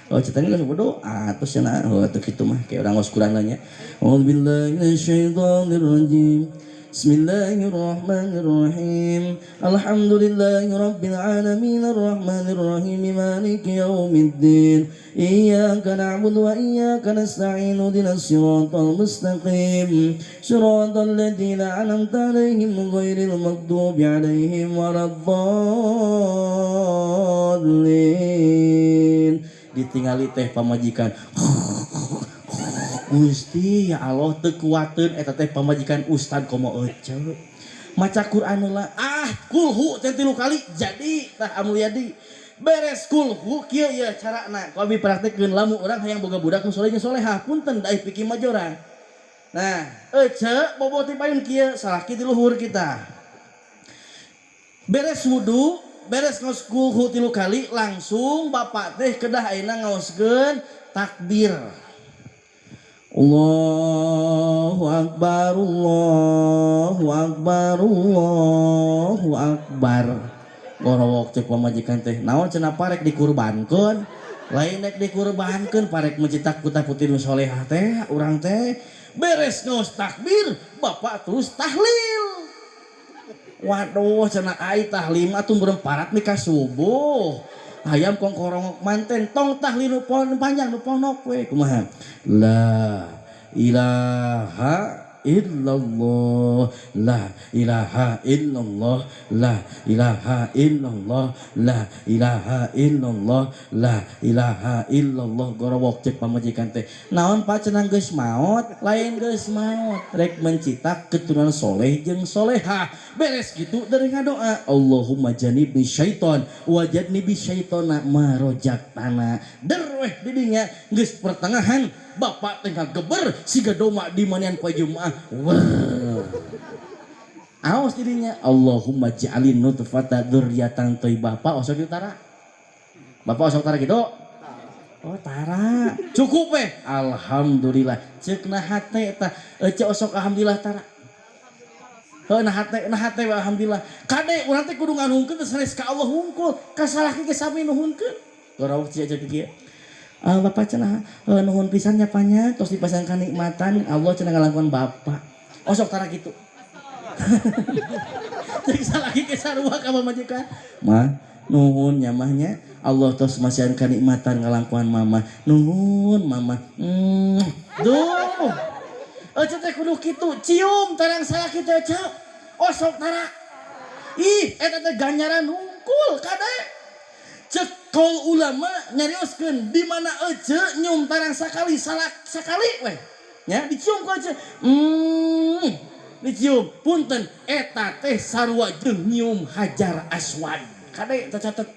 Oh ceritanya geus berdoa terus cenah oh teu kitu mah kayak urang ngaos Quran lah nya. A'udzubillahi minasyaitonir rajim. Bismillahirrahmanirrahim. Alhamdulillahi rabbil alamin arrahmanir rahim maliki yaumiddin. Iyyaka na'budu wa iyyaka nasta'in ihdinas siratal mustaqim. Siratal ladzina an'amta 'alaihim ghairil maghdubi 'alaihim waladdallin. Ditingali teh pamajikan. Gusti ya Allah teu kuateun eta teh pamajikan ustad komo ece. Maca Quran heula ah kulhu teh 3 kali jadi tah Amulyadi. Beres kulhu kieu ieu carana. Ku abi praktekkeun lamun urang hayang boga budak nu soleh jeung solehah punten da pikir mah jorang. Nah, ece bobo ti payun kieu salaki di luhur kita. Beres wudu, beres ngaos kulhu 3 kali langsung bapak teh kedah ayeuna ngaoskeun takbir. Allahu akbar, Allahu akbar, Allahu akbar. Gorowok cek pamajikan teh, naon cenah parek dikurbankeun? Lain rek dikurbankeun parek mencita kuta putih nu solehah teh urang teh. Beres ngaos takbir, bapak terus tahlil. Waduh cenah ai tahlil mah atuh meureun parat nih ka subuh. Hayam kongkorongok manten tong tahlil nu panjang nu ponok we kumaha. La ilaha illallah, la ilaha illallah, la ilaha illallah, la ilaha illallah, la ilaha illallah. Gorowok cek pamajikan teh naon pak cenah geus maot? Lain geus maot, rek mencita keturunan soleh jeung solehah. Beres gitu dari ngadoa Allahumma janibni syaiton wa janibni syaitona ma rojaktana. Der weh didinya geus pertengahan bapak teh ngageber siga doma di manian poe Jumaah. Wah. Aos didinya Allahumma ja'alin nutfata dzurriatan thayyibah. Pak osok kitu tara? Bapak osok tara kitu? Oh tara. Cukup weh. Alhamdulillah. Ceuk na hate eta ece osok alhamdulillah tara. Heuh na hate we alhamdulillah. Kade urang teh kudu nganuhunkeun teh sanes ka Allah hungkul, ka salaki ge sami nuhunkeun. Gorawok cia cek kieu. Bapak cenah nuhun pisan nya panya tos dipasang kanikmatan Allah cenah ngalangkuan bapak. Osok tara kitu. Cek salaki ge sarua ka pamajikan. Mah nuhun nya mah nya Allah tos masihan kanikmatan ngalangkuan mama. Nuhun mama. Duh. Ece teh kudu kitu, cium tarang salaki teh ece. Osok tara. Ih, eta teh ganjaran hungkul kade. Cek kaul ulama nyarioskeun di mana ece nyium tarang sakali salak sakali weh. Nya dicium ku ece. Dicium punten eta teh sarua jeung nyium hajar aswad. Kade teh catet.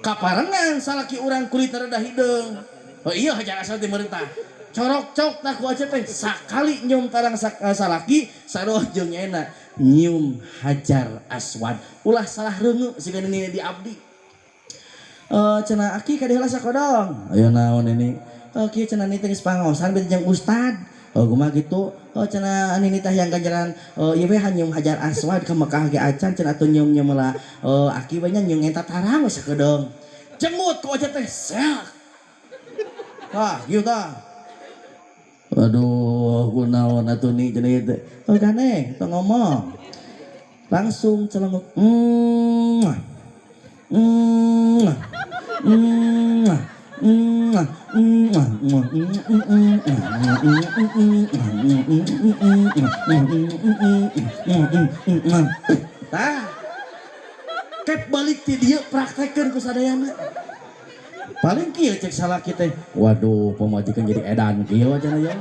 Kaparengan salaki urang kulit rada hideung. Oh iya hajar aswad di merintah. Corok-cok tak ku ece teh sakali nyium tarang salaki sarua jeung enak nyium hajar aswad. Ulah salah reuneu siga nini di abdi. Cenah aki ka diheula sakodong. Ayo naon ini? Oh kieu cenah ni teh geus pangaosan beuti jeung ustad. Oh kumaha kitu? Oh cenah nini teh yang ganjaran ieu we nyium hajar aswad ka Mekah ge acan cenah atuh nyium-nyium lah. Aki we nya nyium eta tarang we sakedeung. Cengut ku ece teh seak. Tah kieu tah. Aduh, kunaon atuh ni cenah ieu teh. Oh ganeng, tong ngomong. Langsung celenguk. Tah. Kep balik ti dieu praktekkeun ku sadayana. Paling kieu cek salaki teh. Waduh, pamajikan jadi edan kieu cenah ya.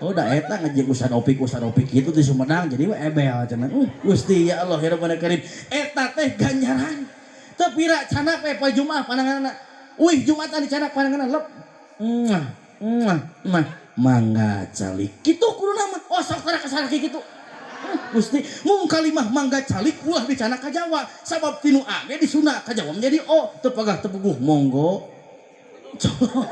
Oh da eta ngajeng Ustad Opik kitu di Sumedang jadi we ebel cenah. Gusti ya Allah ya Rabbana Karim. Eta teh ganjaran. Teu pira canak we poe Jumaah pananganna. Wih Jumatan dicanak pananganna lep. Mwah, mwah, mwah. Mangga calik. Kitu kuduna mah osok tara ka salaki kitu. Gusti mung kalimah mangga calik ulah dicandak ka Jawa sabab tinu A ge di Sunda ka Jawa menjadi O teu pagah teu puguh monggo colok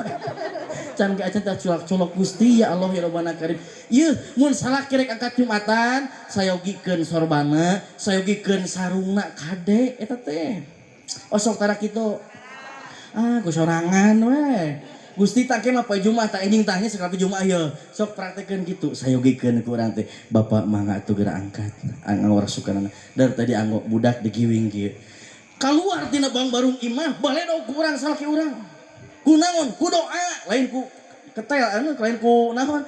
can ge acan teh culak-colok. Gusti ya Allah ya Rabbana Karim, ieu mun salaki rek angkat Jumatan sayogikeun sorbana, sayogikeun sarungna, kade eta teh osok tara kitu. Ah, ku sorangan we. Gusti tah mah poe Jumat tah enjing tah nya sakali Jumat ye sok praktekeun kitu, sayogikeun ku urang teh. Bapak mangga atuh geura angkat anggo rasukanana dari tadi anggo budak digiwing kieu keluar tina bang barung imah baledog ku urang salaki urang. Ku naon? Ku doa, lain ku ketel anu, lain ku naon,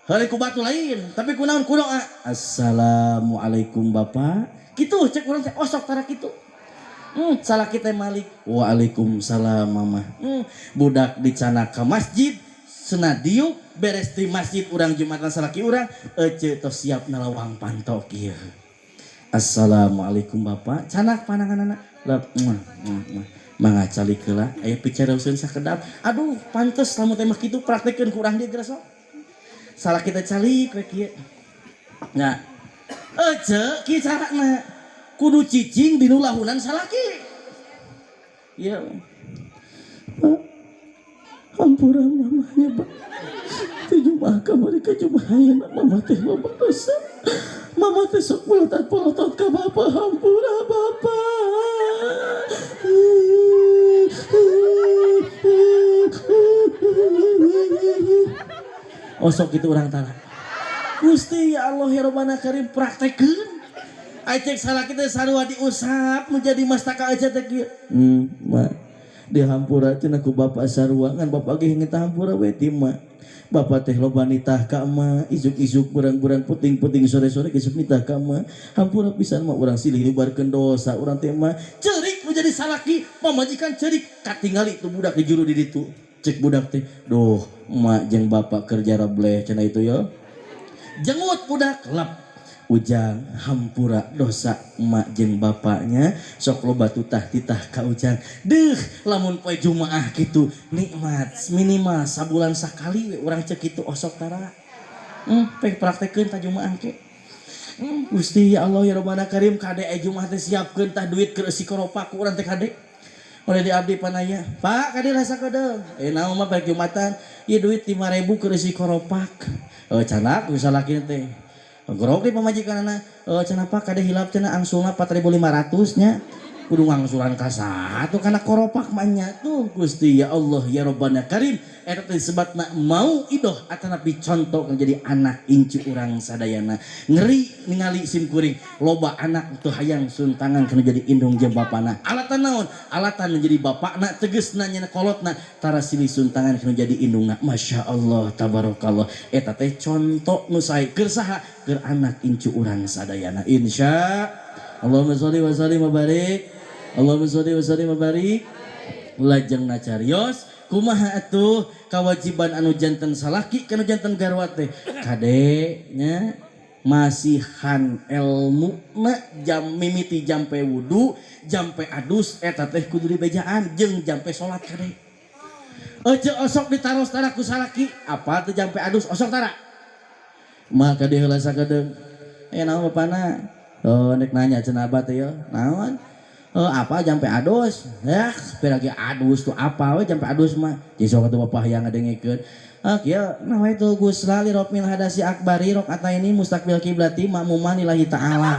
lain ku batu lain, tapi ku naon? Ku doa. "Assalamualaikum, Bapak," kitu cek urang teh. Osok tara kitu. Salah kita malik, "Waalaikumsalam, Mama." Budak dicandak ke masjid senadiuk beres di masjid urang Jumatan salaki urang ece tos siap nalawang panto kieu. "Assalamualaikum, Bapak." Candak panangan anak lep muah, muah, muah. Mangga calik heula, aya picareuseun sakedap. Aduh, pantes lamun teh mah kitu praktekeun ku urang dieu geura sok. Salah kita calik we kieu. Nah, ece kieu carana kudu cicing dinu lahunan salaki. Iya. "Pak, hampura mamanya, Pak. Ti Jumat kamari ka Jumat ayeuna mama teh loba dosa. Mama teh sok polotot-polotot ka Bapak, hampura, Bapak." Osok itu orang tanah. Gusti ya Allah ya Rabbana Karim, praktekeun. Acek salah kita sarua diusap menjadi mastaka aja teh kieu. Ma. Dihampura cenah ku bapak sarua ngan bapak ge ngetah hampura we ti ma. Bapak teh loba nitah ka emak, isuk-isuk, berang-berang, puting-puting, sore-sore isuk nitah ka emak. Hampura pisan mah, urang silih nubarkeun dosa urang teh mah. Cerik menjadi salaki, pamajikan cerik, katingali tu budak di juru di ditu. Cek budak teh, "Duh, emak jeung bapak kerja rebleh," cenah itu ya. Jengut budak lap. "Ujang, hampura dosa emak jeung bapaknya sok loba tutah titah ka Ujang." Deuh, lamun poe Jumaah kitu nikmat, minimal sabulan sakali we urang cek kitu osok tara. Pek praktekeun ta Jumaah ke. Gusti ya Allah ya Rabbana Karim, kade aya Jumaah teh siapkeun tah duit keur eusi koropak ku urang teh kade. Oleh di abdi panaya, "Pak, kade rasa kedeung." "Eh, naon mah balik Jumatan?" "Ieu duit 5000 keur eusi koropak." Eh, candak ku salaki teh. Gerok di pamajikanana, "Eh, cenah Pak, kade hilap cenah angsulna 4500 nya." Kudu ngangsulan ka satu kana koropak mah nya tuh. Gusti ya Allah ya Rabbana Karim, eta teh disebutna mau idoh atanapi contoh jadi anak incu urang sadayana. Ngeri ningali sim kuring loba anak teu hayang suntangan kana jadi indung jeung bapana. Alatan naon? Alatan menjadi bapakna tegesna nya kolotna tara silih suntangan kana jadi indungna. Masya Allah tabarakallah, eta teh contoh nu sae keur saha? Keur anak incu urang sadayana. Insya Allahumma sholli wa sallim wa barik. Allahumma sholli wa sallim wa barik. Lajeng nacarios kumaha atuh kewajiban anu janten salaki kanu janten garwa teh? Kade nya masihan ilmu na jam mimiti jampe wudu jampe adus eta teh kudu dibejaan jeung jampe salat kade. Ece osok ditaros tara ku salaki apa teh jampe adus osok tara maka kade heula sakedeung. Eh, naon bapana? Oh, nek nanya cenah abah teh ya naon? Eh, apa jampe adus? Ya, lagi adus tuh apa we jampe adus mah? Jadi sok atuh bapak yang ngadengekeun. Ah, kieu nawaitu gusla li raf'il hadasi akbari ini mustaqbil kiblati makmuman lillahi ta'ala.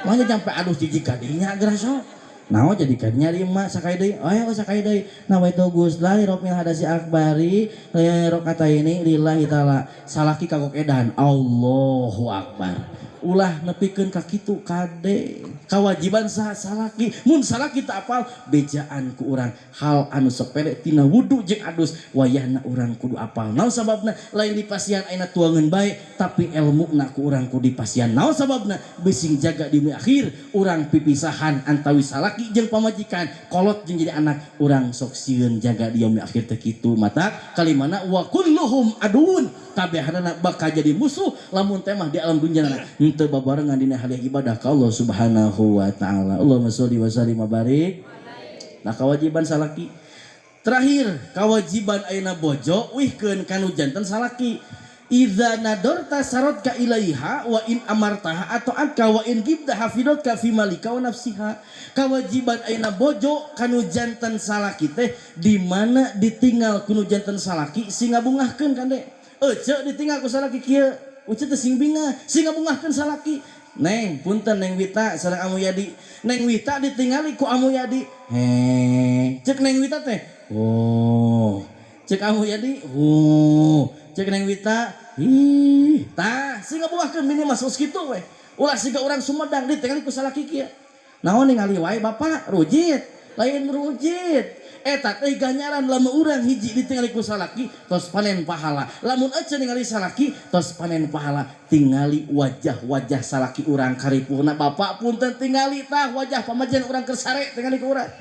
Mah jampe adus jijik kadinya geura sok. Naon jadi kadinya di emak sakai deui? Oh ya sakai deui. Nawaitu gusla li raf'il hadasi akbari ini lillahi ta'ala. Salaki kagok edan. Allahu akbar. Ulah nepikeun ka kitu kade. Kewajiban saha? Salaki. Mun salaki teu apal bejaan ku urang hal anu sepele tina wudu jeung adus wayahna urang kudu apal. Naon sababna? Lain dipasihan ayeuna tuangeun bae, tapi elmuna ku urang kudu dipasihan. Naon sababna? Bising jaga di akhir urang pipisahan antawis salaki jeung pamajikan, kolot jeung jadi anak, urang sok sieun jaga di yaumi akhir teh kitu. Mata kalimana wa kulluhum adun, kabehanana bakal jadi musuh lamun teh mah di alam dunya henteu babarengan dina hal ibadah ka Allah Subhanahu wa taala. Allahumma sholli wa sallim wa barik. Nah, kewajiban salaki. Terakhir, kewajiban ayeuna bojo wihkeun kanu janten salaki. Idza nadorta saratka ilaiha wa in amartaha ata'atka wa in gibta hafidatka fi malika wa nafsiha. Kewajiban ayeuna bojo kanu janten salaki teh di mana ditinggal kunu janten salaki sing ngabungahkeun kade. Ece ditinggal ku salaki kieu, uce teh sing bingah, sing ngabungahkeun salaki. Neng, punten Neng Wita sareng Amu Yadi. Neng Wita ditingali ku Amu Yadi. Heh, cek Neng Wita teh. Oh. Cek Amu Yadi, oh. Cek Neng Wita, ih, tah sing ngabungahkeun minimal sos kitu we. Ulah siga urang Sumedang ditingali ku salaki kieu. Naon ningali wae bapak rujit, lain rujit. Eta teh ganjaran lamun urang hiji ditingali ku salaki tos panen pahala. Lamun ece ningali salaki tos panen pahala. Tingali wajah-wajah salaki urang karipurna bapak punten tingali tah wajah pamajikan urang keur sare tingali ku urang.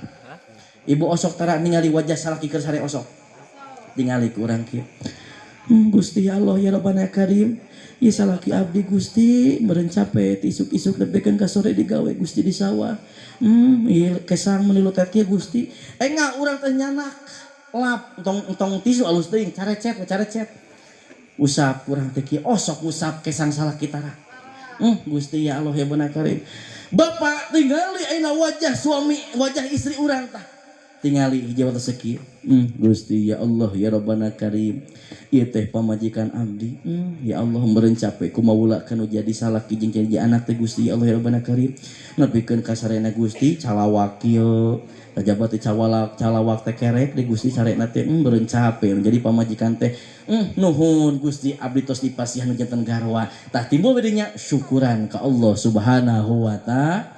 Ibu osok tara ningali wajah salaki keur sare osok. Tingali ku urang kieu. Gusti Allah ya Rabbana Karim, ieu salaki abdi Gusti meureun capek isuk-isuk nepikeun ka sore digawe Gusti di sawah. Ieu kesang meuni lutet kieu Gusti. Enggak urang teh nyanak lap entong entong tisu alus teuing carecet carecet. Usap urang teh kieu osok usap kesang salaki tara. Gusti ya Allah ya Rabbana Karim. Bapak tingali ayeuna wajah suami, wajah istri urang tah. Tingali hiji waktu sakieu. Gusti ya Allah ya Rabbana Karim. Ieu teh pamajikan abdi. Ya Allah meureun capek kumaha kanu jadi salaki jeung jadi anak teh Gusti ya Allah ya Rabbana Karim. Nepikeun ka sarena Gusti calawak kieu. Tajaba teh cawalak calawak teh kerek di Gusti sarena teh meureun capek jadi pamajikan teh. Nuhun Gusti abdi tos dipasihan janten garwa. Tah timbul bedinya syukuran ka Allah Subhanahu wa ta'ala.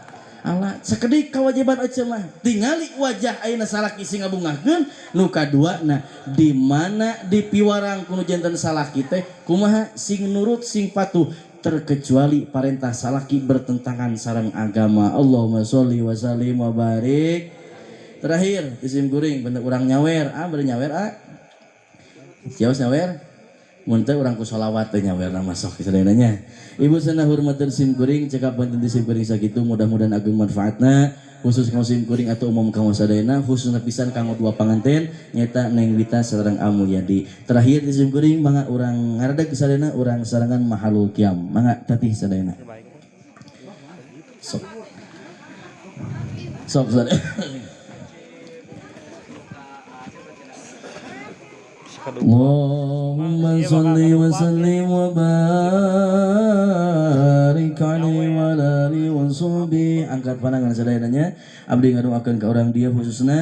Sakedik kewajiban ece mah tingali wajah ayeuna salaki sing ngabungahkeun. Nu kaduana di mana dipiwarang kuno janten salaki teh kumaha sing nurut sing patuh terkecuali parentah salaki bertentangan sareng agama. Allahumma sholli wa sallim wa barik. Terakhir isim kuring bener urang nyawer ah beureun nyawer ah siapa nyawer mun teh urang ku sholawat teh nyawerna masuk sadayana. Ibu sana hormateun sim kuring cekap banten di sim kuring sakitu mudah-mudahan agung manfaatna khusus kanggo sim kuring atau umum kanggo sadayana khususna pisan kanggo dua panganten nyaeta Neng Wita sareng Amu Yadi. Terakhir di sim kuring mangga urang ngaredeg sadayana urang sarengan mahalul qiyam mangga tatih sadayana. Sok. Sok sadayana. Allahumma salli wa sallim wa barik alaihi wa ala alihi wa sahbihi. Angkat pandangan sadayananya abdi ngadoakeun ka urang dia khususna